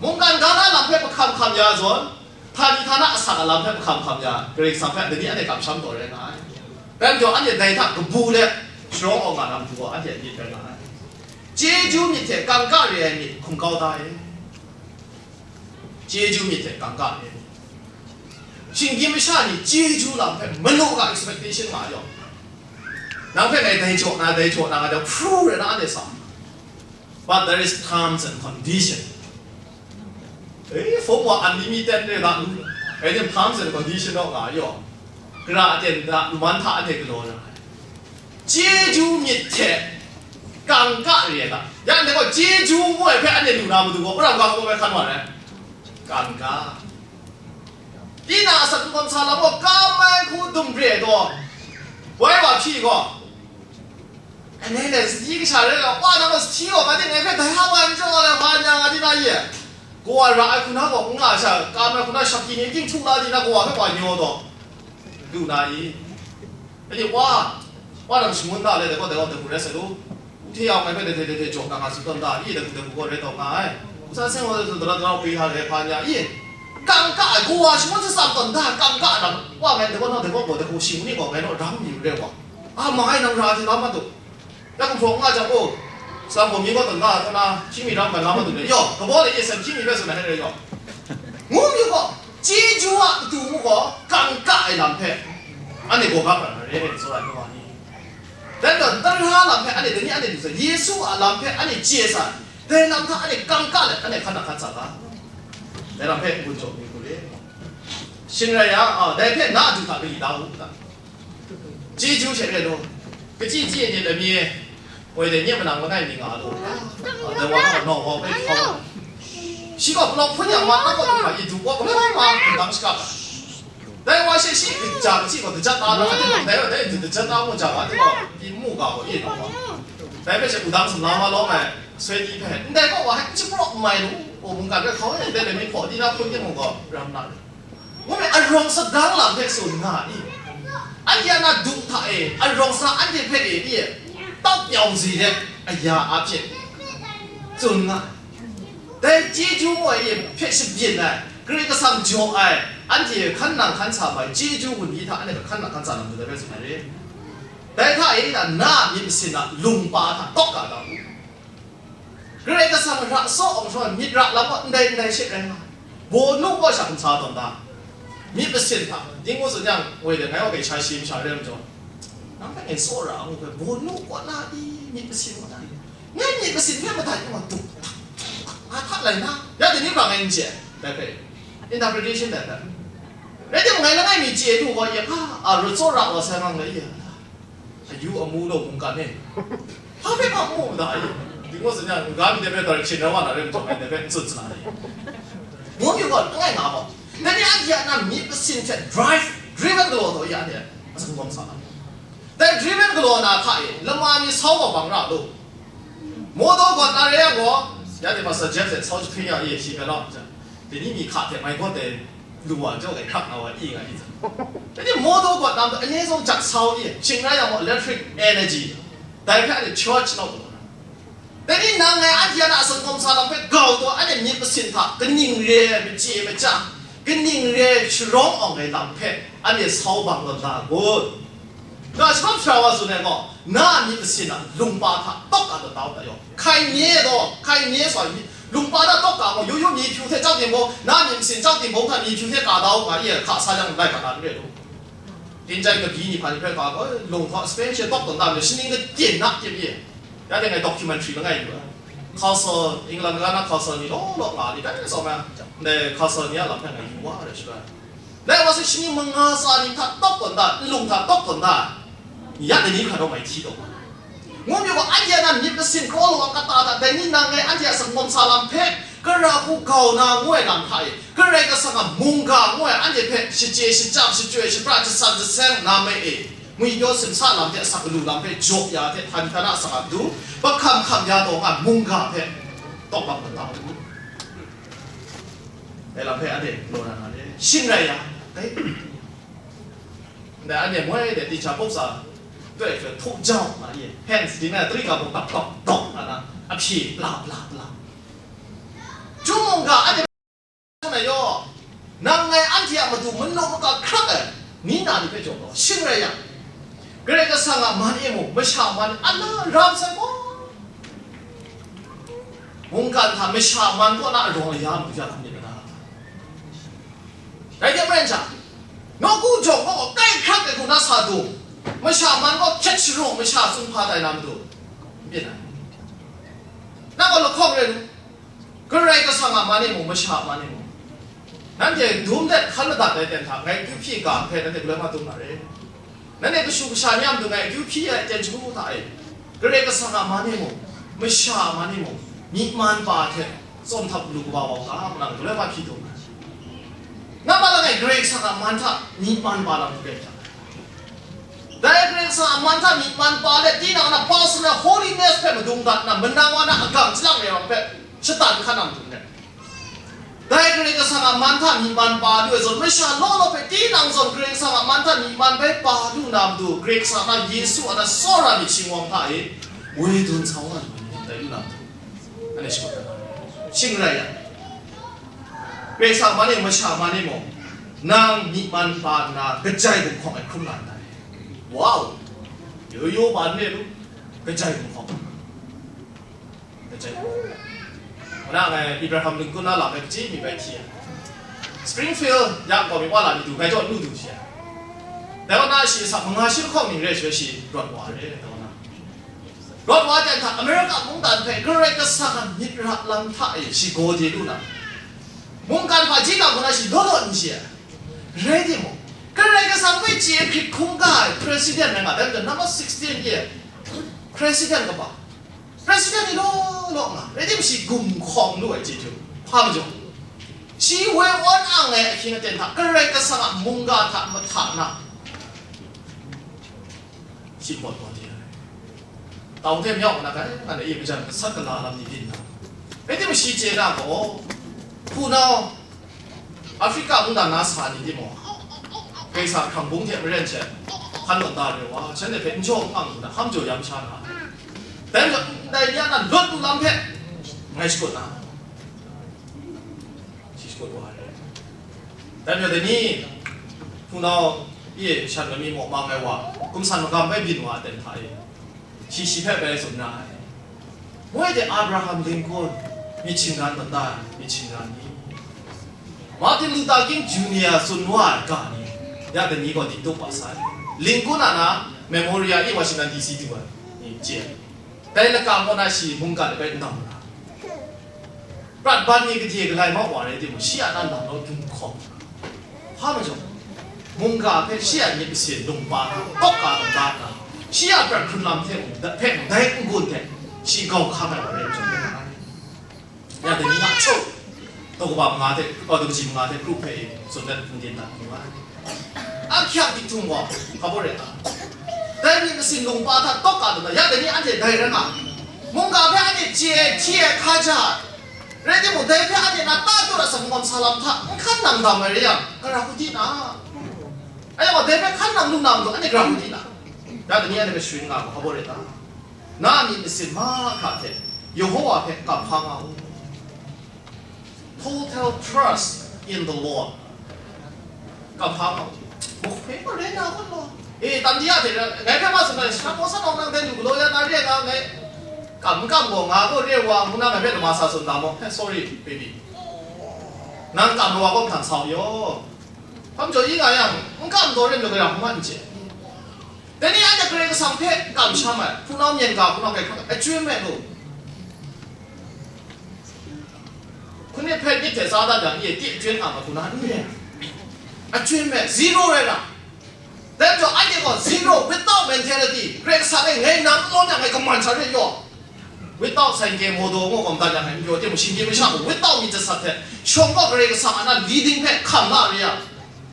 Mungkan ga na lam hpe hpa hkam hkam ya zawn, htani htana asak a lam hpe hpa hkam hkam ya, Karai Kasang hpe dai ni anhte kamsham taw rai nga ai. Rai majaw, anhte dai hta kabu let sharawng awng nga na matu gaw, anhte a myit rai nga ai. Chyeju myit hte kangka re ai myit hkum kau da e. Chyeju myit hte kangka re ai myit. Shinggyim masha ni chyeju lam hpe manu ga expectation nga ai yawng, nang hpe ngai dai jaw na, dai jaw na, nga jang hpru re na, anhte sa. But there is terms and condition. Eh, phone wa unlimited re ga lu. Ngai hte terms and condition rawng nga ai yawng, gara aten da, man hta anhte galaw na ai. Chyeju myit hte kangka re ai hta. Ya ndai gaw, chyeju ngu ai hpe anhte lu na matu gaw, wora ga gaw bai hkan wa ai. Kangka. Tinang a sat n gawn sa lam gaw, kam ai hku dum re ai taw, woi wa hpyi gaw, anhte sahti kasha rai gaw, wa nang gaw sahti gaw, ga ting ngai hpe dai hpa n jaw ai, hpa n ya nga di na ye? Kawa ra ai hku na gaw, n nga sha, kam ai hku na shakti ni ting htu la di na, kawa hpe wa nyaw taw, du na i? Anhte wa, wa nang shangun da le, dai gaw, dai gaw, dai hku rai sai lu. Hte yau ngai hpe dai hte dai hte jaw na nga tsun tawn da i? Dai hku dai hku gaw rai taw nga ai. Nsa seng wa dai hte dara dara pyi hta re hpa nya i? Kangka ai, kawa shangun shatsam tawn da, kangka ai lam, wa ngai dai gaw, nang dai gaw gaw, dai hku shing ni gaw ngai naw ram mi rai wa. A, ma ai nang ra hte la ma du. Ya gumhpraw nga jang, o, salang gaw mi gaw tawn da, tawn na, hkying mi ram bai la ma du le, yaw, kabaw le e sem hkying mi hpe tsun ai hte rai yaw. Ngu mi gaw, chyeju a matu mu gaw, kangka ai lam hpe, anhte gaw ga prat na re, tsawra ai wa ni. Dai majaw, tara lam hpe anhte dai ni anhte du sai, Yesu a lam hpe anhte chye sai, dai lam hta anhte kangka let anhte hkan nang hkan sa ga. Dai lam hpe n-gun jaw mi hku re. Shing rai yang, a, dai hpe na du hta kali da u, da. Chyeju hte re law, kachyi chyi ai ni lami, woi de nye manang langai mi nga lu. A, dai wa gaw nawng wa hpe hkau. Shi gaw palawng hpun yang ma, na kaw du hkra, i du kaw, kamai ma, hpun dang shakap ai. Dai wa she shi kaja kachyi gaw dajat da na, anhte gaw dai wa dai dajat da mu ja ga, anhte gaw pyi n mu ga gaw, e, nawng wa. Dai hpe she wudang sumla ma lawm ai, soi ni hpe, ndai kaw wa hpe n shapraw n mai lu, o, mungkan hpe hkau e, ndai lami hpaw di na hpun timung gaw, ram na re. Ngu mi, arawng sadang lam hpe tsun nga i? Anhte a na du hta e, arawng sa anhte hpe e, i, tau pyawng zai let aya a hpyen tsun nga ai. Dai chyeju ngu ai e hpe shabyin ai, Karai Kasang jaw ai, anhte hkan nang hkan sa mai chyeju gun di hta anhte hpe hkan nang hkan sa na matu dai hpe tsun ai re. Dai hta e na, na myit masin a lungpa hta tawk ga da u. Karai Kasang ra tsaw awng shawng ai myit ra lam gaw ndai ndai she rai nga ai. Bawnu gaw sha n sa tawn da. Myit masin hta, ding ngu tsun yang, woi de, ngai wa kai sha shi masha re ai majaw, nang hpe ngai tsaw ra ngu hpe, bawnu kaw na i, myit masin kaw na i? Ngai myit masin hpe madat yu wa, tuk, tuk, tuk, A hta lai na, ya dai ni hkra ngai n chye, dai hpe, interpretation dai hpe. Rai timung, ngai langai mi chye lu wa, ya, a, a, ru tsawra wa sai mang lai ya, a yu a mu law mungkan e. Hpa hpe hpa mu da ai. Ding wa tsun yang, n ga mi de hpe direction rai wa na, rai majaw, ngai de hpe n tsun tsana ai. Mu yu gaw, langai nga gaw. Dai ni anhte a na myit masin hte drive, driven galaw taw ya anhte, a tsang gawm sa na. Dai driven galaw na hta e, lama ni sau wa bang ra lu. Mawdaw gat na re yang gaw, ya de Pastor Jeff hte sau jahpring ya i, shi hpe rawng, dai ni mi hka hte mai gaw dai lu wa jaw dai hkrak na wa i nga i. Dai ni mawdaw gat na matu, ani zong jak sau i, shing rai yang gaw electric energy, dai hpe anhte charge naw lu na. Dai ni nang ngai anhte a na a tsang gawm sa lam hpe gau taw, anhte myit masin hta kaning re ai machye machyang, kaning re ai sharawng awng ai lam hpe anhte sau bang tawn da kun. Ga shabap sara wa tsun ai gaw, na a myit masin a lungpa hta tawk a lata u ta yaw. Hkai nye gaw, hkai nye sa myit, lungpa hta tawk ga gaw, yu yu mi hpyu hte chau tim gaw, na a myit masin chau tim gaw, hta mi hpyu hte ka da u nga, i hka sa yang, lai ga na n re lu. Tinjai kabyi ni hpa ni hpe ka gaw, lung hta Spain she tawk tawn da myit, shaning katyen na tip i. Ya de ngai documentary langai yu ai. Council, England ga na council ni law law nga ni, kai tsawm ai, ndai council ni a lam hpe ngai yu wa ai rai shaloi. Dai wa si shani manga tsa ni hta tawk tawn da, nlung hta tawk tawn da, ya dai ni hkra rawng mai hti taw. Ngu mi gaw, anhte a na myit masin kraw law a kata hta, dai ni nang ngai anhte a tsang gawm sa lam hpe, kara hku gau na ngu ai lam hta e, Karai Kasang a mungga ngu ai anhte hpe shachye shachyam, shachyoi shapra, jasan jaseng na mai e, ngwi pyaw simsa lam hte asak alu lam hpe jaw ya hte, htan htan a asak a matu, bahkam hkam ya taw nga mungga hpe tawk bang kata u. Dai lam hpe anhte galaw na nga le, shing rai yang, dai, ndai anhte moi de dinghta buksa doi hpe htuk jau nga ye, hands di na tari ga buk tap tawk tawk nga na, a hpyi pla pla pla. Chyum mungga anhte na yaw, nang ngai anhte a matu manu maka hkrak ai, ni na ni hpe jaw gaw, shing rai yang, Karai Kasang a man e mung, masha man a na ram sai gaw, mungkan hta masha man kaw na arawng aya matu ya hkam myit na? Rai tim rai n sha, nawku jawng gaw kai hkrak ai hku na sa dung, masha man gaw hkyet sharung masha tsun hpa tai na matu, n byin ai. Na gaw lahkawng rai lu, Karai Kasang a man e mung, masha a man e mung, nanhte dum let hkan madat ai ten hta ngai akyu hpyi ga hpe nanhte galoi ma dum na re. Nanhte kashu kasha ni a matu ngai akyu hpyi ai ten shagu hta e, Karai Kasang a man e mung, masha a man e mung, myi man pa hte tsawm htap lu kaba wa u ga, nang galoi ma hpyi dum na. Nambat langai Karai Kasang a man hta myi man pa lam hpe hta. Dai Karai Kasang a man hta myi man pa let tinang na personal holiness hpe madung dat na, manang wa na agang chyalang re ai hpe shatan hkan na matu let, dai Karai Kasang a man hta myi man pa lu ai zawn, masha law law hpe tinang zawn Karai Kasang a man hta myi man bai pa lu na matu, Karai Kasang na Yesu a na tsawra myit shingwang hta e woi dun sa wa na, dai lu na matu, anhte shakut na, shing rai yang, Karai Kasang man e, masha man e mung, nang myi man pa nna kajai gumhkawng e hkrum nga ndai. Wow! Yo yo man e lu, kajai gumhkawng. Kajai gumhkawng. Mana ngai Abraham Lincoln a lam e kaji mi bai hti ai. Springfield ya gaw mi wa la mi du, ngai jaw n lu du shi ai. Dai wa na shi asak manga shi lahkawng ning re shi, shi rawt wa re, dai wa na. Rawt wa ai hta America mungdan hpe Karai Kasang a myit ra lam hta e shi gaw de lu na, mungkan hpaji lam hku na shi law law n chye ai. Rai timung, Karai Kasang hpe chye hkrit hkungga ai president rai nga, dai majaw number sixteen e president kaba, president ni law law nga, rai timung shi gumhkawng lu ai chyeju, hpa majaw, shi woi awn ang ai ahkying aten hta Karai Kasang a mungga hta mahta na, shi pawt pawt de ai. Tau hte myaw na kai, ngan e majan gasat gala lam ni byin na. Rai timung shi chye na gaw, hpunau Africa mungdan na sa ni timung, Kaisa hkrang bung hte maren she, hkan tawn da re wa, shanhte hpe n jaw n ang hku na, hkam jaw ya masha na. Dai majaw, ndai ni a na lawt lu lam hpe, ngai shakut na. Shi shakut wa ai. Dai majaw dai ni, hpunau e shan lami mawk mang ai wa, kumsan magam bai byin wa ai ten hta e, shi shi hpe bai tsun ra ai. Moi de Abraham Lincoln, myit shingran mada ai myit shingran ni, Martin Luther King Junior tsun wa ai ga ni, ya dai ni gaw diktuk wa sai. Lincoln a na Memorial e Washington D C du ai ni chye ai. Dai laka gaw na shi mungkan e bai n dam ra. Prat ban ni gade galai mau wa rai timung, shi a nan lam law dum hkawm. Hpa majaw, mungga hpe shi a myit masin lungpa hta tawk ka lu da nna, shi a prat hkrun lam hte mung, hpe mung dai n-gun hte shi gau hkam ai wa rai majaw, ya dai ni na chyu, daw kaba manga hte, daw kaji manga hte kru hpe e tsun dat n-din dat mu ai. Ahkyak diktum gaw, hpa baw rai ta? Dai myit masin lungpa hta tawk ka lu na, ya dai ni anhte dai rai nga, mungga hpe anhte chye ai, hti ai, hkaja ai. Rai timung, dai hpe anhte na ta tut a sa, magam sa lam hta n hkan nang dam ai rai yang, gara hku di na? Ayak gaw, dai hpe hkan nang lu na matu, anhte gara hku di na? Ya dai ni anhte hpe sharin nga ga, hpa baw rai ta? Na a myit masin mahkra hte Yehowa hpe kamhpa nga u. Total trust in the Lord. Kamhpa nga u. Muk hpe gaw rai na kun law. E, tam di ya hte, ngai hpe ma tsun ai, shana pawsa nawng nang dai lu galaw ya na re nga, ngai kam n kam gaw, nga gaw re wa, ngu na ngai hpe lama sa tsun da maw? Heh, sorry, baby. Nang kam wa gaw hpang sa u yaw. Hpa majaw i nga yang, n kam daw re majaw, gara hku nga n chye. Dai ni anhte Karai Kasang hpe kamsham ai, hpunau myen ga, hpunau kai hkrak ai, achyun me lu. Hkun hpe myit hte tsa dat yang, ye ti achyun nga ma hku na n re. Achyun me, zero rai na. Dai majaw, anhte gaw zero, without mentality, Karai Kasang e ngai nang n lawm yang, ngai kaman sha re yaw. Without sainke modo ngu gawm dat yang, ngai n pyaw, timung, shinggyim masha gaw without myit jasat hte, shawng gaw Karai Kasang a na leading hpe hkam la re yang,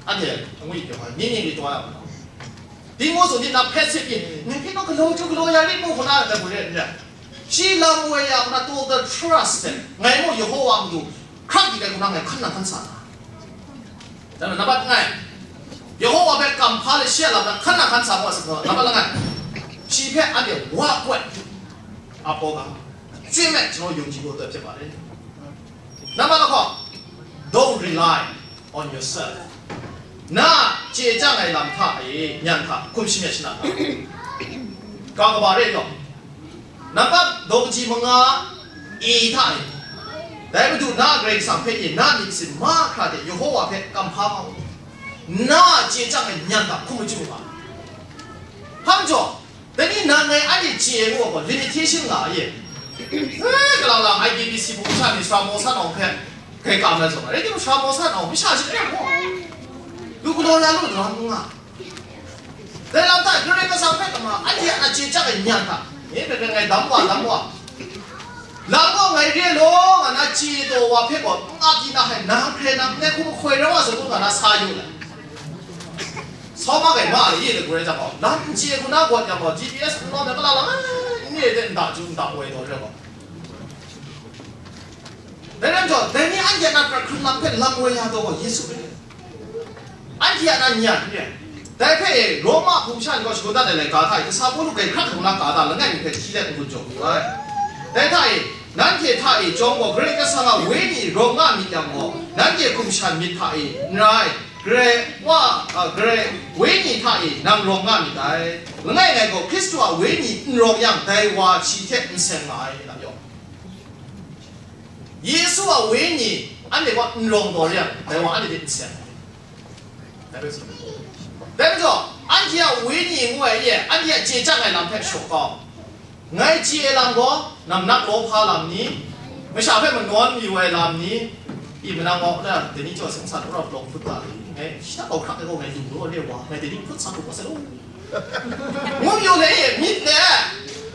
anhte angwi pyaw ai, ning ning li taw ya ma. Ding ngu tsun di na, passive in, ngai hpe naw galaw chyu galaw ya rit mu hku na, dai hku re n rai. Shi lam woi ya hku na, total trust hte, ngai mung Yehowa matu hkrak di ai hku na, ngai hkan nang hkan sa na. Dai majaw, nambat langai, Yehowa hpe kamhpa let shi a lam na hkan nang hkan sa mu a sa, nambat langai, shi hpe anhte wa kawt ap kau ga, အကြွင်းမဲ့ ကျွန်တော်ယုံကြည်ဖို့အတွက် ဖြစ်ပါတယ်။ နံပါတ်တစ်ခု, don't rely on yourself. န ချေကျက်နိုင်လမ်းခါအေးညံခါ ခုမ်ရှိမြတ်ရှိနာခါ ကကဘာရဲတော့ နံပါတ်ဒိုကကြီးမငါ A ထါ A ဒဲမတူ န ဂရိတ်ဆမ်ဖဲ့ A န မီးစင် မခါတဲ့ ယေဟောဝါဖဲ ကမ်ဖါမ န ချေကျက်နိုင်ညံခါ ခုမ်ရှိမှာ ဖမ်းကြော် တနည်းနာငယ်အဲ့ဒီခြေကိုပေါ့ limitation လာရဲ့။ အဲကလာလာ I B B C ပုံစံနဲ့ Shramosan အောင်ဖက် ခဲကမ်းလဲဆိုတော့ အဲ့ဒီ Shramosan အောင်မရှာရှိတဲ့ပေါ့။ လူကတော်ရလို့တော့ငါ တဲလောက်တာ ကြိုးနဲ့ကစားဖက်တမှာ အဲ့ဒီအခြေကျက်ညံတာ။ မင်းတကယ်ငယ်ဒမ်းဝါဒမ်းဝါ။ လမ်းကငယ်ရေလို့ငါနာချီတော့ဝါဖက်ပေါ့။ ငါကြည့်တာဟဲနားခဲနားနဲ့ခုခွေတော့ဆိုတော့ငါနားဆာယူလာ။ ဆောမကဲမလေးရေတကွဲကြပါလမ်းခြေကနားပေါ်ကြပါ G P S တော့လည်းကလာလာနေတဲ့ဒါကျူးဒါဝဲတော့ရပါဒါနဲ့တော့တနည်းအကျဉ်းကခုနကလမ်းဝဲရတော့ယေရှုပဲ အန်တီအနာညံ့ညံ့ဒါဖဲ့ရောမဖုန်ရှာန်ကရှိုဒတ်တယ်လေကားထိုင်ကစားဖို့လုပ်ကြခတ်ခုနကားတာလည်းငါ့ကိုဖဲ့ကြီးတဲ့ကိုကြော်ပြီးပါတဲ့ထိုင်နန်းထေထအေကြောင်းကိုဂရိကဆာငါဝေးနေရောငါမြည်တံမော်နန်းထေခုန်ရှာန်မြစ်ထအေနရၢႆး ဂရဲဝါဂရဲဝိညာဉ်ထက်အင်နံရောင်ငါမည်တႆလငယ်ငယ်ကိုခရစ်တုအဝိညာဉ်နရောင်ယံတႆဝါချီထက်မဆင်ငါလပြောယေရှုအဝိညာဉ်အဲ့ဒီကနရောင်တော်ရံတႆဝါအဲ့ဒီမဆင်တယ်ဆိုတော့အဲ့ဒီအဝိညာဉ်ငွေရဲ့အဲ့ဒီအခြေချငယ်လမ်းဖက်ရှော့ကောင်း ငါ့ချီအလံကိုနမ်နပ်လောဖာလမ်နီမရှာဖဲမနွန်မီဝဲလမ်နီ อีมันงอกนะเดี๋ยวนี้จอดสงสารเราลงพุทธาเลยไงชิตาเขาขับไปก็ไงดูรู้เรียกว่าไงเดี๋ยวนี้พุทธศาสนาก็สรุปงงอยู่เลยมิดเลย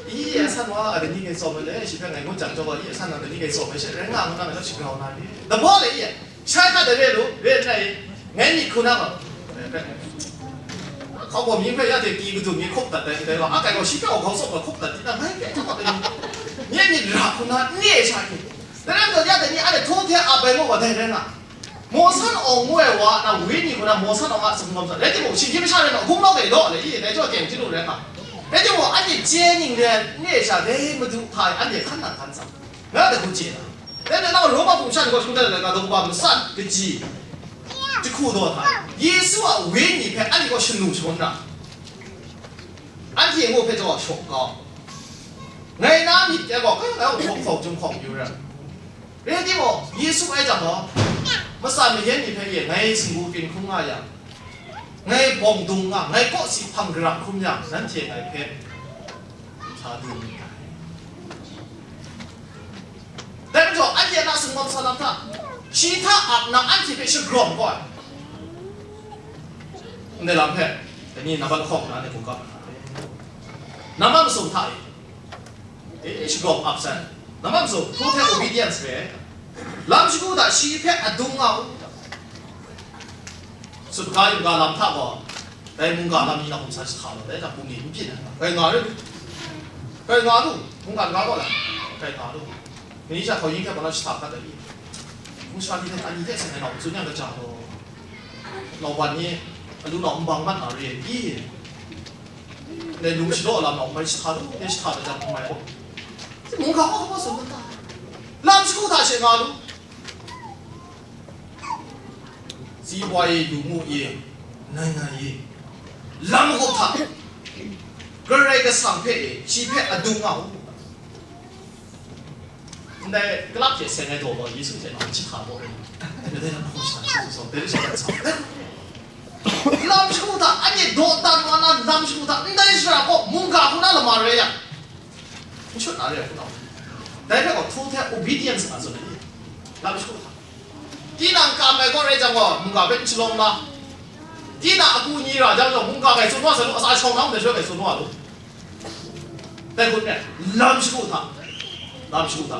อีเอสันว่าเดี๋ยวนี้ไงสอบไปเลยชิพงไงงดจังจอว่าอีเอสันเดี๋ยวนี้ไงสอบไปเช่นแรงงานมันก็ชิพงเอาหน้านี่แต่พ่อเลยอี ใช่ค่ะแต่เรียนรู้เรียนในไงมีคุณนะแบบเขาบอกมีพระยาเตกีกุตุมีครบตัดแต่แต่ว่าอากาศก็ชิคก็เขาสอบมาครบตัดที่นั่นให้แก่ทั้งหมดเลยเนี่ยมีหลักคุณนะเนี่ยใช่แต่นั้นตัวญาตินี้อะไรโทษแท้อาไปโมว่าได้แล้วนะမော်ဆန်းအောင်ငွဲ့ဝါနဝင်းညီကနမော်ဆန်းအောင်အစမုံစတဲ့တိမို့ရှင်ကြီးမချတဲ့တော့အခုတော့လေတော့လေဒီတော့ကျန်ကြည့်လို့လည်းပါအဲ့ဒီမို့အဲ့ဒီကျဲနေတယ်နေစားတယ်မသူထိုင်အဲ့ဒီခဏခဏစားငါတကူကျဲတာ Dai na, Roma bungsa ni gaw shingtai lai na, daw kaba masat kaji jahku daw hta, Yesu a wenyi hpe anhte gaw shanu shagun ra, anhte ngu hpe taw shaw kau, ngai na myit dai gaw, kai ngai hpawk hpawk jum hpawk yu ra. Rai timung, Yesu ai jang gaw, matsan mayan ni hpe ye ngai singgu byin hkrum nga yang, ngai bawng dung nga, ngai kawsi hpang gara hkrum yang, nanhte ngai hpe sa du myit dai. Dai majaw, anhte a na singawm sa lam hta, shi hta ap nna anhte hpe shagrawm kau ai. Ndai lam hpe, dai ni nambat lahkawng na ni hkungga, nambat masum hta e, e, shagrawm ap sai. Nambat masum, hkru hte obedience re ai. Lam shagu hta shi hpe adung nga u. Sutga yungga lam hta gaw, dai mungga lam ni na hkum sa jahta law, dai hta bungli n byin ai. Kai nga ru, kai nga lu, mungga nga gaw la, kai nga lu. Ni sha hkau yin hte hpa na jahta hkat ai i? Hpung sha ni hte ani hte seng ai nau tsun yang kaja gaw, lauban ni alu nau nbang mat na re i? Dai lung shadaw lam nau mai jahta lu, dai jahta da jang n mai gaw, mungga gaw hpa tsun na ta? Lam shagu hta she nga lu. Zibwa e, lu mu e, ngai ngai e, lam hkawk hta, Karai Kasang hpe e, shi hpe adung nga u. Ndai kalak hte seng ai daw gaw, Yesu hte nau jahta gaw, dai lam hkawk sa, sa, sa, dai lam hkawk sa, lam shagu hta, anhte dawdan wa na lam shagu hta, ndai shara gaw mungga hku na lama rai yang, n shut na re ai hku na. Dai hpe gaw, hkru hte obedience nga tsun ai, lam shagu hta. Tinang kam ai kaw rai jang gaw, mungga hpe n shalawm la. Tinang aku ni ra jang gaw, mungga grai tsun wa sa lu, asa shawng na ndai shawng grai tsun wa lu. Dai hkut e, lam shagu hta, lam shagu hta,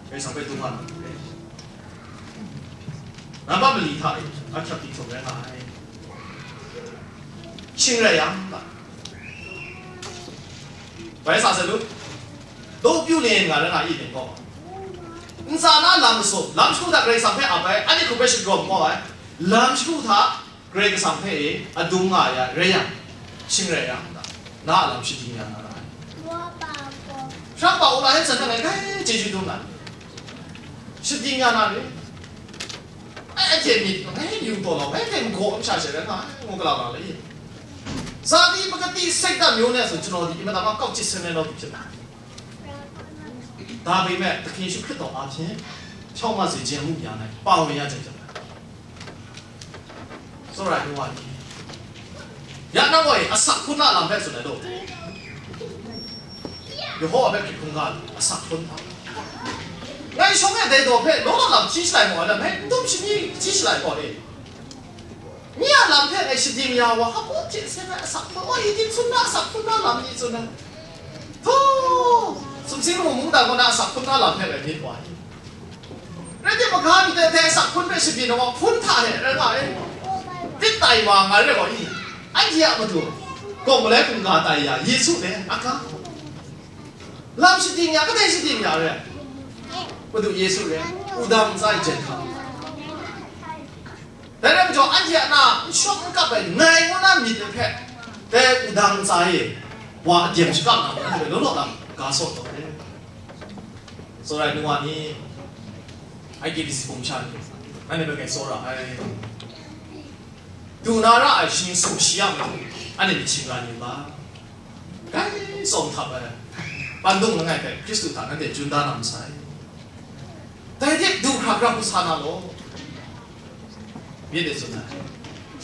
Karai Kasang hpe dung nga na. Nambat mali hta e, ahkyak di htum rai nga ai. Shing rai yang, bai sa sai lu. Dawpyu len nga rai nga i, ning gaw. Ntsa na lam masum, lam shagu hta Karai Kasang hpe ap ai, anhte hkrup hpe shagrawm kau ai, lam shagu hta Karai Kasang hpe e adung nga ya rai yang, shing rai yang, na a lam shading ya na ra ai. Sha pa u la hpe tsan ai, grai chyeju dum na, shading ya na re. Ai, anhte myit, grai yu taw lau, grai hte magaw n sha she rai nga ai, ngu galaw na le. Zali pakati sekta myu ne sun chanaw di, imadama kau chit sen ai nau di hpyit na. ဒါပေမဲ့ သခင်ယေရှုခရစ်တော်အားဖြင့် ဖြောင့်မစေခြင်းအမှုများ၌ ပါဝင်ရကြကြောင်း။ စောရယိုးဝါဒီ။ ယနာဝေး အစခုနလမ်းပဲဆိုတယ်တော့။ ယေဟောဝါပဲဖြစ်ခွင့်က အစခုန။ ငါရှောင်းတဲ့တော့ဖဲ လောကလမ်းကြီးစလိုက်မော်တယ် မင်းတို့ချင်းကြီးစလိုက်မော်တယ်။ မြားလမ်းဖက်နဲ့ ရှဒိင်ယာဝါ ဟောကိုချစ်စဲနဲ့ အစခုန။ အိုး ဒီခုန အစခုနလမ်းကြီးဆိုနေ။ ထိုး စုံစင်းမှုမူတာက အစခုနလမ်းဖက်ပဲဖြစ်သွားတယ်။ ရတဲ့မကားပြီးတဲ့ အစခုနပဲ ရှဒိင်ယာဝါ ဖုန်ထားတယ် ရငါ့။ တစ်တိုင်ဝါ ငါရဲပါ E။ အဲ့ဒီအမတူ ကိုယ်မလဲ သူငါတိုင်ရ ယေရှုနဲ့ အခါ လမ်းရှဒိင်ယာ ကတဲ့ရှဒိင်ယာရဲ ဘုသူယေရှုရဲ ဦးဒံစာ ကျန်ခါ ဒါနဲ့ကြောင့် အန်တီအနာ ရှော့ကပ်ပဲ နိုင်ဝနာ မြစ်တစ်ဖက် တဲ ဦးဒံစာ ရေ ဝါ အကျန်ရှကပ်နာ ဘယ်လိုလုပ်တာ ကားဆော့တော့တယ်။ ဆိုတော့ နူဝါနီ အဲ့ဒီစီပုံချတယ်။ အဲ့ဒီဘက်က စောရ အဲ့ တူနာရအရှင်ဆုံးရှိရမယ်။ အဲ့ဒီချင်းကလည်းပါ ကဲ ဆုံးထပ်ပဲ။ ပန်းတုံးငါ့ပဲ ခရစ်တုသာနဲ့ ကျွန်သားတော်မဆိုင်။ ဒါတဲ့ ဒုက္ခက ပူဆာနာလို့ မြစ်တယ်ဆိုတာ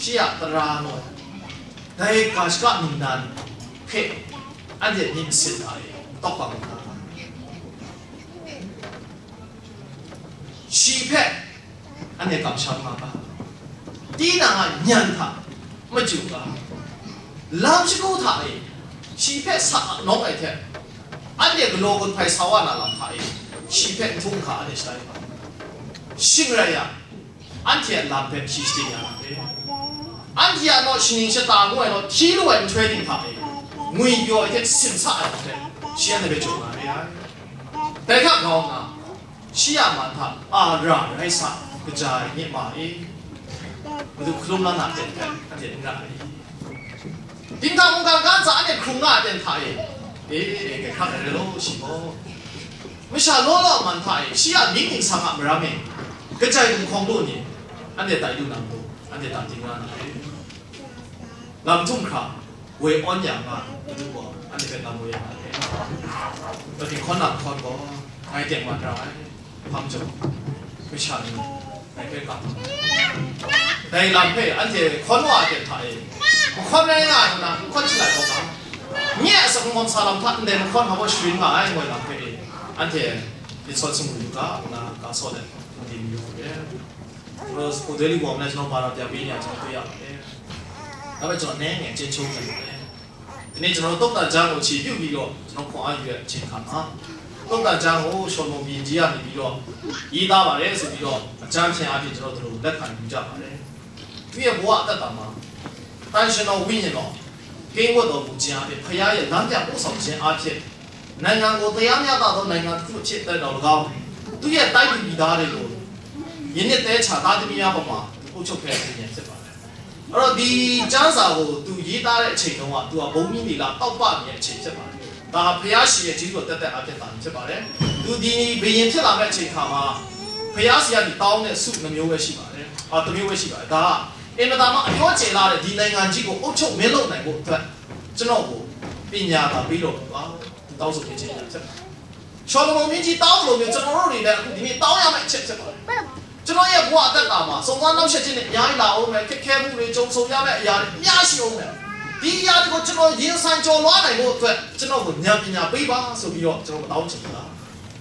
ရှိရသရၣ်လို့ ဒါရဲ့ ကာရှကနုံနံ ဖဲ အဲ့ဒီ မြစ်စစ်တာလေ တော့ပါမလား။ ရှိဖက် အနဲ့ ကမ္ဘာမှာပါ။ ဒီနာ ညံ ခါ မကျူပါ။ လမ်းရှိခိုးထားရင် ရှိဖက် ဆာ နောက်ပဲ ထက် အနဲ့ ကလောက ဖိုင် ဆာဝါ နာ လမ်း ခါ ရင် ရှိဖက် ထုံး ခါ အနဲ့ ရှိုင်း ပါ။ ရှင်းရရ အန်တီ အလမ်းပဲ ရှိစတင်ရတာပဲ။ အန်တီ အတော့ ရှင်ရှင် ရှတာ ငွေ တော့ ထီလို ဝဲ ထွဲ တင် ခါ ရင် ငွေ ပြော အထက် စင် ဆာ အထက် ရှင်း တယ် ပဲ ကြုံ လာ ရရ။ တဲခါ ကောင်း နာ ရှိရမှာ ထ အာရ ရိုက် ဆ ကကြာ ညစ် မှာ လေ။ ဘယ်သူ ခလုံး လမ်း နာ တင် ခါ အတင် ရ လေ။ ဒီ ထ မုန် က က စာ အနဲ့ ခုံ ငါ တင် ထား ရင် အေး က ခါ ရ လို့ ရှိ ပေါ့။ မရှာ လော လော မှန် ထား ရင် ရှိရ မင်း မင်း ဆ မ မရ မင်း ကကြိုက် ခုံ ခေါင်း လို့ နေ အနဲ့ တိုက် လူ နံ တို့ အနဲ့ တ တင် ရ နာ လေ။ လမ်း ထုံ ခါ ဝေ အွန် ရ ငါ ဘယ်သူ ပေါ့ အနဲ့ ပဲ လမ်း ဝေ ရ နာ လေ။ ပတိ ခွန် လမ်း ခွန် ပေါ့ ငါ တင် မှ ထား ဖမ်း ကြုံ မရှာ နေ ငါ ပဲ က တိုင် လမ်း ဖဲ အန်တီ ခွန် ဝါ တင် ထား ရင် ခွန် ရ ငါ နာ ခွန် ချစ် လိုက် ပေါ့ ပါ။ မြစ် အစ မွန် ဆာ လမ်း ထ အနဲ့ ခွန် ဟော ရွှေ ငါ ငွေ လမ်း ဖဲ အန်တီ ဒီ ဆော့ စ မူ ယူ က နာ က ဆော့ တဲ့ တည်မီလို့ဖြစ်တယ်။ ကျွန်တော်ကိုယ်တွဲလေးပေါ်မှာကျွန်တော်ဘာသာပြန်ပေးနေတာကျွန်တော်တွေ့ရပါတယ်။ ဒါပေမဲ့ကျွန်တော်နည်းငယ်အကျဉ်းချုပ်နေပါတယ်။ ဒီနေ့ကျွန်တော်တို့တုတ်တန်ကျမ်းကိုအခြေပြုပြီးတော့ကျွန်တော်ခွန်အားယူတဲ့အချိန်အခါမှာတုတ်တန်ကျမ်းကိုရှောလမုန်ဘုရင်ကြီးကနေပြီးတော့ရေးသားပါတယ်ဆိုပြီးတော့အကျမ်းထင်အားဖြင့်ကျွန်တော်တို့လက်ခံယူကြပါတယ်။ သူ့ရဲ့ဘဝအသက်တာမှာတန်ရှင်တော်ဝိညာဉ်တော်ကင်းဝတ်တော်မူခြင်းအပြင်ဖခင်ရဲ့လမ်းပြပို့ဆောင်ခြင်းအပြင်နိုင်ငံကိုတရားမျှတသောနိုင်ငံတစ်ခုအဖြစ်အတွက်တော်၎င်းသူ့ရဲ့တိုင်းပြည်ပြည်သားတွေကိုယနေ့တဲချာသားသမီးများပေါ်မှာအုပ်ချုပ်ခဲ့တဲ့ပြည်ဖြစ်ပါတယ်။ အဲ့တော့ဒီကျမ်းစာကိုသူရေးသားတဲ့အချိန်တုန်းကသူကဘုံမီးနေလာတောက်ပနေတဲ့အချိန်ဖြစ်ပါတယ်။ဒါဟာဘုရားရှင်ရဲ့ကျေးဇူးတော်တက်တဲ့အဖြစ်တာဖြစ်ပါတယ်။သူဒီဘယင်ဖြစ်လာတဲ့အချိန်ခါမှာဘုရားစီကနေတောင်းတဲ့ဆုနှမျိုးပဲရှိပါတယ်။အာတစ်မျိုးပဲရှိပါတယ်။ဒါကအင်မတန်မှအပြောကျယ်လာတဲ့ဒီနိုင်ငံကြီးကိုအုပ်ချုပ်မင်းလုပ်နိုင်ဖို့အတွက်ကျွန်တော်ကိုပညာသာပေးတော်မူပါသူတောင်းဆိုခြင်းအရာဖြစ်ပါတယ်။ရှောလမုန်မင်းကြီးတောင်းလို့မျိုးကျွန်တော်တို့တွေလည်းအခုဒီနေ့တောင်းရမယ့်အချက်ဖြစ်ပါတယ်။ကျွန်တော်ရဲ့ဘဝအသက်တာမှာစုံစမ်းနောက်ဆက်ခြင်းနဲ့အများကြီးလာအောင်မယ်ခက်ခဲမှုတွေကြုံဆုံရမယ့်အရာတွေအများရှိအောင်မယ်။ဒီအရာတွေကိုကျွန်တော်ရင်ဆိုင်ကျော်လွှားနိုင်ဖို့အတွက်ကျွန်တော်ကိုဉာဏ်ပညာပေးပါဆိုပြီးတော့ကျွန်တော်မတောင်းချင်ဘူးလား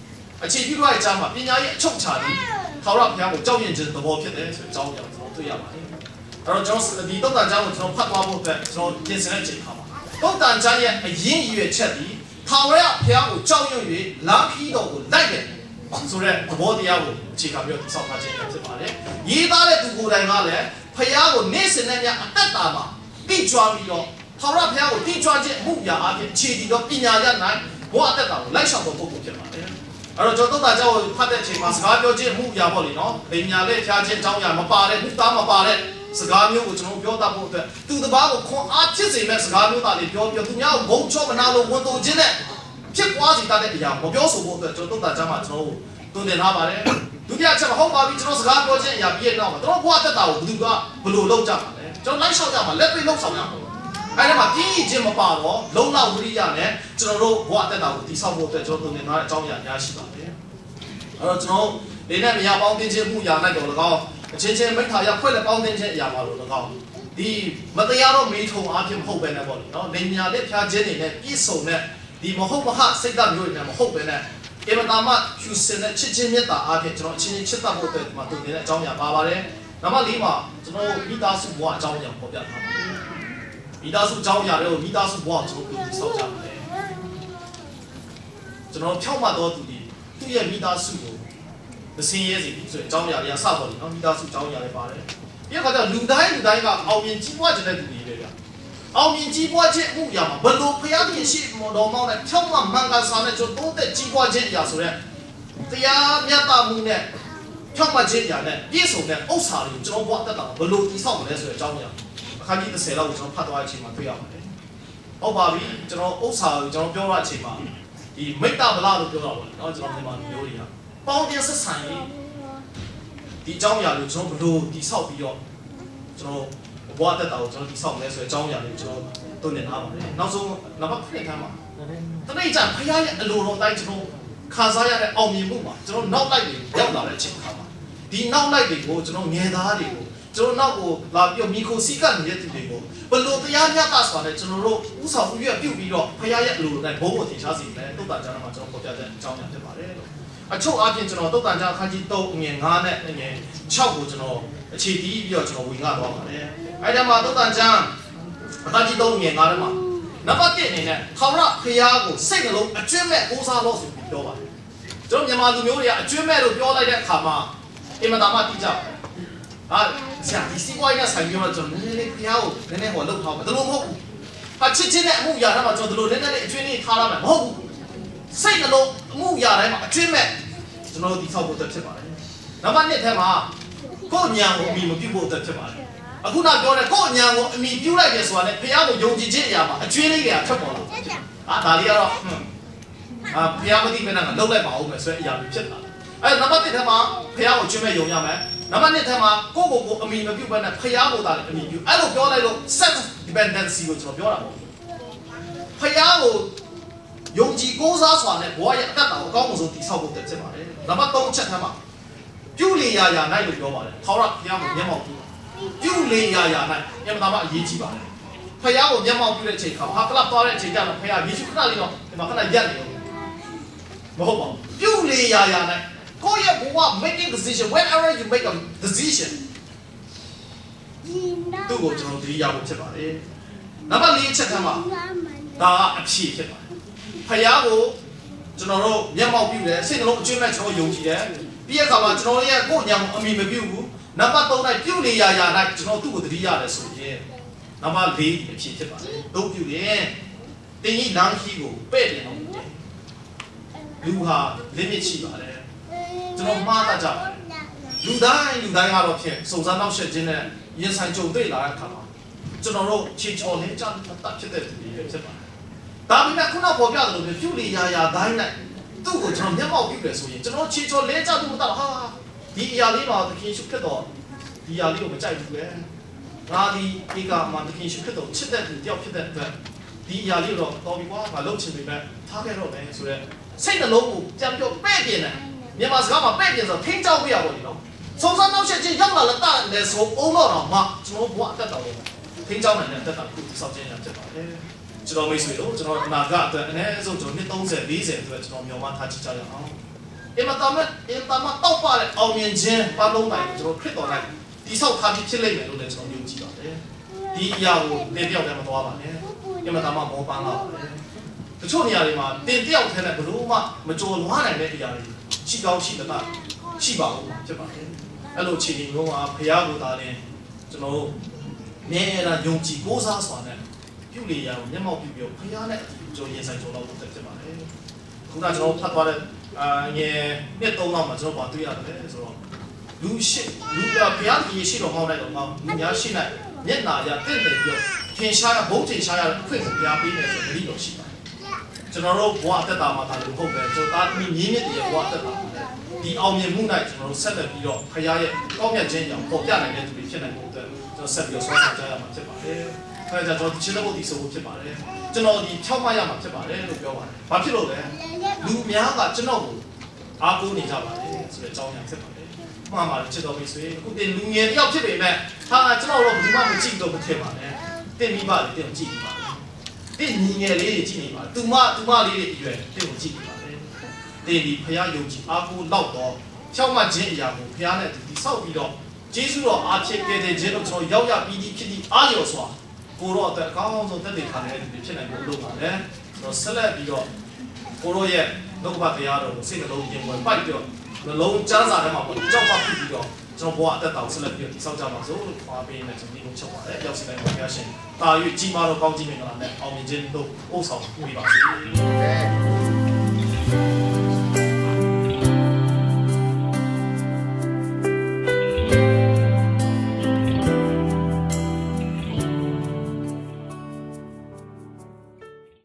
။အခြေပြုထားတဲ့အကြောင်းမှာပညာရဲ့အချုပ်အခြာဒီထာဝရဘုရားကိုကြောက်ရွံ့ခြင်းသဘောဖြစ်တယ်ဆိုတဲ့အကြောင်းကိုကျွန်တော်တွေ့ရပါတယ်။အဲ့တော့ကျွန်တော်ဒီတုတ်တန်ကျမ်းကိုကျွန်တော်ဖတ်သွားဖို့အတွက်ကျွန်တော်ပြင်ဆင်တဲ့အချိန်အခါမှာတုတ်တန်ကျမ်းရဲ့အရင်းအရွယ်ချက်ဒီထာဝရဘုရားကိုကြောက်ရွံ့၍လမ်းခရီးတော်ကိုလိုက်တယ်ဆိုတဲ့သဘောတရားကိုအခြေခံပြီးတော့တည်ဆောက်ထားခြင်းဖြစ်ပါတယ်။ရေးသားတဲ့သူကိုယ်တိုင်ကလည်းဘုရားကိုနေ့စဉ်နဲ့အမျှအသက်တာမှာသိကြွပြီးတော့ထာဝရဘုရားကိုသိကြွခြင်းအမှုအရာအပြင်အခြေတည်သောပညာရပ်၌ဘဝအသက်တာကိုလိုက်လျှောက်သောပုဂ္ဂိုလ်ဖြစ်ပါတယ်။အဲ့တော့ကျွန်တော်သုတ်တန်ကျမ်းကိုဖတ်တဲ့အချိန်မှာစကားပြောခြင်းအမှုအရာပေါ့လေနော်။လိမ်ညာလှည့်ဖြားခြင်းအကြောင်းအရာမပါတဲ့မူသားမပါတဲ့စကားမျိုးကိုကျွန်တော်ပြောတတ်ဖို့အတွက်သူတစ်ပါးကိုခွန်အားဖြစ်စေမဲ့စကားမျိုးသာလျှင်ပြောပြီးတော့သူများကိုဂုဏ်ချောမနာလိုဝန်တိုခြင်းနဲ့ဖြစ်ပွားစေတတ်တဲ့အရာမပြောဆိုဖို့အတွက်ကျွန်တော်သုတ်တန်ကျမ်းမှာကျွန်တော်တို့တုံ့ပြန်ထားပါတယ်။ဒုတိယအချက်မဟုတ်ပါဘူးကျွန်တော်စကားပြောခြင်းအရာပြီးရဲ့နောက်မှာကျွန်တော်ဘဝအသက်တာကိုဘယ်သူကဘယ်လိုလုပ်ကြမှာလဲ။ကျွန်တော်လိုက်လျှောက်ကြမှာလက်တွေ့လုပ်ဆောင်ရမှာ။အဲဒီမှာပြင်းရည်ခြင်းမပါတော့လုံလဝိရိယနဲ့ကျွန်တော်တို့ဘဝအသက်တာကိုတည်ဆောက်ဖို့အတွက်ကျွန်တော်တုံ့ပြန်ထားတဲ့အကြောင်းအရာအများရှိပါတယ်။အဲတော့ကျွန်တော်လေးနဲ့မရပေါင်းသင်းခြင်းမှုရာ၌တော့လကောက်အချင်းချင်းမိတ်္တာရဖွဲ့လက်ပေါင်းသင်းခြင်းအရာမှာတော့လကောက်ဒီမတရားတော့မေထုံအားဖြင့်မဟုတ်ပဲနဲ့ပေါ့လေနော်။လိမ်ညာလက်ဖြားခြင်းတွေနဲ့ပြည့်စုံတဲ့ဒီမဟုတ်မဟစိတ်ဓာတ်မျိုးတွေနဲ့မဟုတ်ပဲနဲ့အင်မတန်မှဖြူစင်တဲ့ချစ်ခြင်းမေတ္တာအားဖြင့်ကျွန်တော်အချင်းချင်းချစ်တတ်ဖို့အတွက်ဒီမှာတုံ့ပြန်တဲ့အကြောင်းအရာပါပါတယ်။နံပါတ်၄မှာကျွန်တော်မိသားစုဘဝအကြောင်းအရာပေါ်ပြထားပါတယ်။မိသားစုအကြောင်းအရာတွေကိုမိသားစုဘဝကိုကျွန်တော်ပြုစုဆောက်ကြပါတယ်။ကျွန်တော်ဖြောင့်မတ်သောသူတွေသူ့ရဲ့မိသားစုကိုမစင်ရဲစေဘူးဆိုတဲ့အကြောင်းအရာတွေကစပေါ်နေနော်မိသားစုအကြောင်းအရာတွေပါတယ်။ပြီးတော့ခါကျတော့လူတိုင်းလူတိုင်းကအောင်မြင်ကြီးပွားချင်တဲ့သူတွေပဲဗျာ။အောင်မြင်ကြီးပွားခြင်းအမှုအရာမှာဘယ်လိုဖျားသခင်ရှိမော်တော်မောင်းနဲ့ဖြောင့်မတ်မှန်ကန်စွာနဲ့ကျွန်တော်တိုးတက်ကြီးပွားခြင်းအရာဆိုတဲ့တရားမျှတမှုနဲ့ဖြောင့်မတ်ခြင်းအရာနဲ့ပြည့်စုံတဲ့ဥစ္စာတွေကိုကျွန်တော်ဘဝတက်တာမှာဘယ်လိုတည်ဆောက်မလဲဆိုတဲ့အကြောင်းအရာအခန်းကြီး30လောက်ကိုကျွန်တော်ဖတ်သွားတဲ့အချိန်မှာတွေ့ရပါတယ်။ဟုတ်ပါပြီကျွန်တော်ဥစ္စာကိုကျွန်တော်ပြောတဲ့အချိန်မှာဒီမိတ်္တဗလလို့ပြောတာပေါ့လေနော်ကျွန်တော်မြန်မာလူမျိုးတွေကပေါင်းတင်ဆက်ဆံရေးဒီအကြောင်းအရာကိုကျွန်တော်ဘယ်လိုတည်ဆောက်ပြီးတော့ကျွန်တော်ဘဝတက်တာကိုကျွန်တော်တည်ဆောက်မလဲဆိုတဲ့အကြောင်းအရာကိုကျွန်တော်တုံ့ပြန်ထားပါတယ်။နောက်ဆုံးနံပါတ်9ထဲမှာတနေ့ကျဖခင်ရဲ့အလိုတော်တိုင်းကျွန်တော်ခံစားရတဲ့အောင်မြင်မှုမှာကျွန်တော်နောက်လိုက်နေရောက်လာတဲ့အချိန်အခါမှာဒီနောက်လိုက်တွေကိုကျွန်တော်ငယ်သားတွေကိုကျွန်တော်နောက်ကိုလာပြီးတော့မိခိုစည်းကပ်နေတဲ့သူတွေကိုဘလို့တရားမျှတစွာနဲ့ကျွန်တော်တို့ဥဆောင်ဥရွက်ပြုတ်ပြီးတော့ဖခင်ရဲ့အလိုတော်တိုင်းဘုံကိုထင်ရှားစေတယ်တုတ်တန်ကျမ်းမှာကျွန်တော်ဖော်ပြတဲ့အကြောင်းအရာဖြစ်ပါတယ်လို့အချုပ်အပြင်ကျွန်တော်တုတ်တန်ကျမ်းအခန်းကြီး3အငယ်9နဲ့အငယ်6ကိုကျွန်တော်အခြေတည်ပြီးတော့ကျွန်တော်ဝင်ငှသွားပါတယ်။အဲဒီမှာတုတ်တန်ကျမ်းအခန်းကြီး3ငယ်9ထဲမှာနံပါတ်1အနေနဲ့ထာဝရဘုရားကိုစိတ်နှလုံးအကျွမ်းမဲ့ကိုးစားလို့ဆိုပြီးပြောပါတယ်။ကျွန်တော်မြန်မာလူမျိုးတွေကအကျွမ်းမဲ့လို့ပြောလိုက်တဲ့အခါမှာအင်မတန်မှတိကျပါတယ်။ဟာဆရာဒီစီးပွားရေးနဲ့ဆိုင်ပြီးတော့ကျွန်တော်နည်းနည်းလေးဘုရားကိုနည်းနည်းဟောလောက်ထားပါတလို့မဟုတ်ဘူး။ဟာချစ်ချင်းနဲ့အမှုရာထဲမှာကျွန်တော်တို့နည်းနည်းလေးအကျွမ်းလေးထားရမယ်မဟုတ်ဘူး။စိတ်နှလုံးအမှုရာတိုင်းမှာအကျွမ်းမဲ့ကျွန်တော်တို့တည်ဆောက်ဖို့အတွက်ဖြစ်ပါတယ်။နံပါတ်1ထဲမှာကိုယ့်ဉာဏ်ကိုအမိမပြုတ်ဖို့အတွက်ဖြစ်ပါတယ်။အခုနပြောတဲ့ကိုယ့်ဉာဏ်ကိုအမိပြုတ်လိုက်တယ်ဆိုတာနဲ့ဘုရားကိုယုံကြည်ခြင်းအရာမှာအကျွမ်းလေးတွေကထွက်ပေါ်လာတယ်။ဟာဒါလေးကတော့အာဘုရားမသိဘဲနဲ့ငါလှုပ်လိုက်ပါဦးမယ်ဆိုတဲ့အရာမျိုးဖြစ်လာတယ်။အဲနံပါတ်1ထဲမှာဘုရားကိုချွင်းမဲ့ယုံရမယ်။နံပါတ်2ထဲမှာကိုယ့်ကိုယ်ကိုအမိမပြုတ်ဘဲနဲ့ဘုရားကိုသာလည်းအမိပြုတ်အဲ့လိုပြောလိုက်လို့ self dependency ကိုကျွန်တော်ပြောတာပေါ့။ဘုရားကိုယုံကြည်ကိုးစားစွာနဲ့ဘဝရဲ့အသက်တာကိုအကောင်းဆုံးတည်ဆောက်ဖို့အတွက်ဖြစ်ပါတယ်။နံပါတ်3အချက်ထဲမှာပြုလေရာရာ၌လို့ပြောပါတယ်။ထာဝရဘုရားကိုမျက်မှောက်ပြုပြုလေရာရာ၌မျက်မှောက်အရေးကြီးပါတယ်။ဘုရားကိုမျက်မှောက်ပြုတဲ့အချိန်ခါမှာကလပ်သွားတဲ့အချိန်ကျတော့ဘုရားယေရှုခဏလေးတော့ဒီမှာခဏရက်နေလို့မဟုတ်ပါဘူး။ပြုလေရာရာ၌ ကိုယ့်ရဲ့ဘဝ making decision, whenever you make a decision, သူ့ကိုကျွန်တော်သတိရဖို့ဖြစ်ပါတယ်။ နံပါတ်လေးအချက်ထဲမှာဒါအဖြေဖြစ်ပါတယ်။ ဖယားကိုကျွန်တော်တို့မျက်မှောက်ပြုတယ်၊ စိတ်နှလုံးအကျွမ်းမဲ့ကျွန်တော်ယုံကြည်တယ်။ ပြီးတဲ့အခါမှာကျွန်တော်ရဲ့ကိုယ့်အညံကိုအမီမပြုတ်ဘူး။ နံပါတ်သုံးနဲ့ပြုတ်နေရရ၌ကျွန်တော်သူ့ကိုသတိရတယ်ဆိုရင်နံပါတ်လေးအဖြေဖြစ်ပါတယ်။ တို့ပြုတ်ရင်တင်းကြီးလမ်းခီးကိုပဲ့တင်အောင်လုပ်တယ်။ လူဟာ limit ရှိပါတယ်။ ကျွန်တော်မှားတတ်ကြပါတယ်။ လူတိုင်းလူတိုင်းကတော့ဖြင့်စုံစမ်းနောက်ဆက်ခြင်းနဲ့ရင်ဆိုင်ကြုံတွေ့လာတဲ့အခါမှာကျွန်တော်တို့ခြေချော်လဲကျတတ်ဖြစ်တဲ့သူတွေပဲဖြစ်ပါတယ်။ဒါပေမဲ့ခုနပေါ်ပြသလိုမျိုးပြုလေရာရာတိုင်း၌သူ့ကိုကျွန်တော်မျက်မှောက်ပြုတယ်ဆိုရင်ကျွန်တော်ခြေချော်လဲကျသူ့မတတ်ဟာဒီအရာလေးမှာသခင်ယေရှုခရစ်တော်ဒီအရာလေးကိုမကြိုက်ဘူးပဲ။ငါဒီဧကမှာသခင်ယေရှုခရစ်တော်ချစ်တဲ့သူတယောက်ဖြစ်တဲ့အတွက်ဒီအရာလေးကိုတော့တော်ပြီကွာငါလုပ်ချင်ပေမဲ့ထားခဲ့တော့မယ်ဆိုတော့စိတ်နှလုံးကိုပြန်ပြောပဲ့ပြင်တယ်မြန်မာစကားမှာပဲ့ပြင်ဆိုထိန်းကျောင်းပေးရပါလိမ့်နော်စုံစမ်းနောက်ဆက်ခြင်းရောက်လာလက်တလဲဆိုအုံတော့တော့မှကျွန်တော်ဘဝအသက်တာကိုထိန်းကျောင်းနိုင်တဲ့အသက်တာကိုစောင့်ကြည့်ရဖြစ်ပါတယ်ကျွန်တော်မိတ်ဆွေတို့ကျွန်တော်အနာဂတ်အတွက်အနည်းဆုံးကျွန်တော်နှစ်30 40အတွက်ကျွန်တော်မျှော်မှန်းထားကြည့်ကြရအောင်အင်မတန်မှအင်မတန်မှတောက်ပတဲ့အောင်မြင်ခြင်းပန်းလုံးတိုင်းကိုကျွန်တော်ခရစ်တော်၌တည်ဆောက်ထားပြီးဖြစ်လိမ့်မယ်လို့လည်းကျွန်တော်ယုံကြည်ပါတယ်ဒီအရာကိုတင်ပြောက်လည်းမသွားပါနဲ့အင်မတန်မှမောပန်းလာပါတယ်တချို့နေရာတွေမှာတင်တယောက်ထဲနဲ့ဘယ်လိုမှမကြုံလွားနိုင်တဲ့အရာတွေရှိကောင်းရှိသလားရှိပါဦးဖြစ်ပါတယ်အဲ့လိုအခြေအနေမျိုးမှာဘုရားကိုသာလင်ကျွန်တော်တို့မြဲအဲ့ဒါယုံကြည်ကိုးစားစွာနဲ့ပြုလေရာကိုမျက်မှောက်ပြုပြီးတော့ဘုရားနဲ့အတူကြော်ရင်ဆိုင်ကြော်တော့ဖို့ဖြစ်ပါတယ်ခုနကျွန်တော်ဖတ်သွားတဲ့အာငယ်နှစ်သုံးလောက်မှာကျွန်တော်ဘာတွေ့ရတယ်လဲဆိုတော့လူရှိလူကဘုရားသခင်ရှိတော်မောင်းလိုက်တော့မောင်းလူများရှိ၌မျက်နာရတင့်တယ်ပြီးတော့ထင်ရှားရဘုံထင်ရှားရအခွင့်ကိုဘုရားပေးတယ်ဆိုတဲ့ဂရုတော်ရှိပါတယ်ကျွန်တော်တို့ဘဝအသက်တာမှာသာလို့ဟုတ်ပဲကျွန်တော်သားသမီးမြင်းမြစ်တွေရဲ့ဘဝအသက်တာမှာဒီအောင်မြင်မှု၌ကျွန်တော်တို့ဆက်လက်ပြီးတော့ဖခင်ရဲ့ကောင်းမြတ်ခြင်းအကြောင်းပေါ်ပြနိုင်တဲ့သူတွေဖြစ်နိုင်ဖို့အတွက်ကျွန်တော်ဆက်ပြီးတော့ဆွမ်းဆောင်ကြရမှာဖြစ်ပါတယ်။အဲဒါကြောင့်ကျွန်တော်တခြင်းတဲ့ဘုတ်တီဆိုဖို့ဖြစ်ပါတယ်။ကျွန်တော်ဒီဖြောက်မရမှာဖြစ်ပါတယ်လို့ပြောပါတယ်။ဘာဖြစ်လို့လဲ။လူများကကျွန်တော်ကိုအားကိုးနေကြပါတယ်ဆိုတဲ့အကြောင်းအရာဖြစ်ပါတယ်။မှန်ပါတယ်ချစ်တော်မိတ်ဆွေအခုတင်လူငယ်တယောက်ဖြစ်ပေမဲ့ဟာကျွန်တော်တော့ဘယ်သူမှမကြည့်တော့မထင်ပါနဲ့။တင်မိဘတွေတင်ကြည့်နေပါလေ။တင်ညီငယ်လေးတွေကြည့်နေပါသူမသူမလေးတွေအရွယ်တင်ကိုကြည့်နေပါလေ။တင်ဒီဖခင်ယုံကြည်အားကိုးလောက်တော့ဖြောက်မှတ်ခြင်းအရာကိုဖခင်နဲ့အတူတည်ဆောက်ပြီးတော့ကျေးဇူးတော်အားဖြင့်ကယ်တင်ခြင်းတို့ကျွန်တော်ရောက်ရပြီးသည့်ဖြစ်သည့်အားလျော်စွာကိုတော့အတွက်အကောင်းဆုံးသက်သေခံနိုင်တဲ့သူတွေဖြစ်နိုင်ဖို့လိုပါတယ်။ကျွန်တော်ဆက်လက်ပြီးတော့ကိုတော့ရဲ့နှုတ်ကပတ်တရားတော်ကိုစိတ်နှလုံးရင်ဝင်ပိုက်ပြီးတော့နှလုံးကျမ်းစာထဲမှာပေါ့ကြောက်ပါဖြစ်ပြီးတော့ကျွန်တော်ဘဝအသက်တာကိုဆက်လက်ပြီးတော့တည်ဆောက်ကြပါစို့လို့ခွာပေးနေကျွန်တော်ဒီလိုချက်ပါတယ်။ရောက်စီတိုင်းမှာဘုရားရှင်တာ၍ကြီးမားသောကောင်းကြီးမင်္ဂလာနဲ့အောင်မြင်ခြင်းတို့ပို့ဆောင်ပေးပါစေ။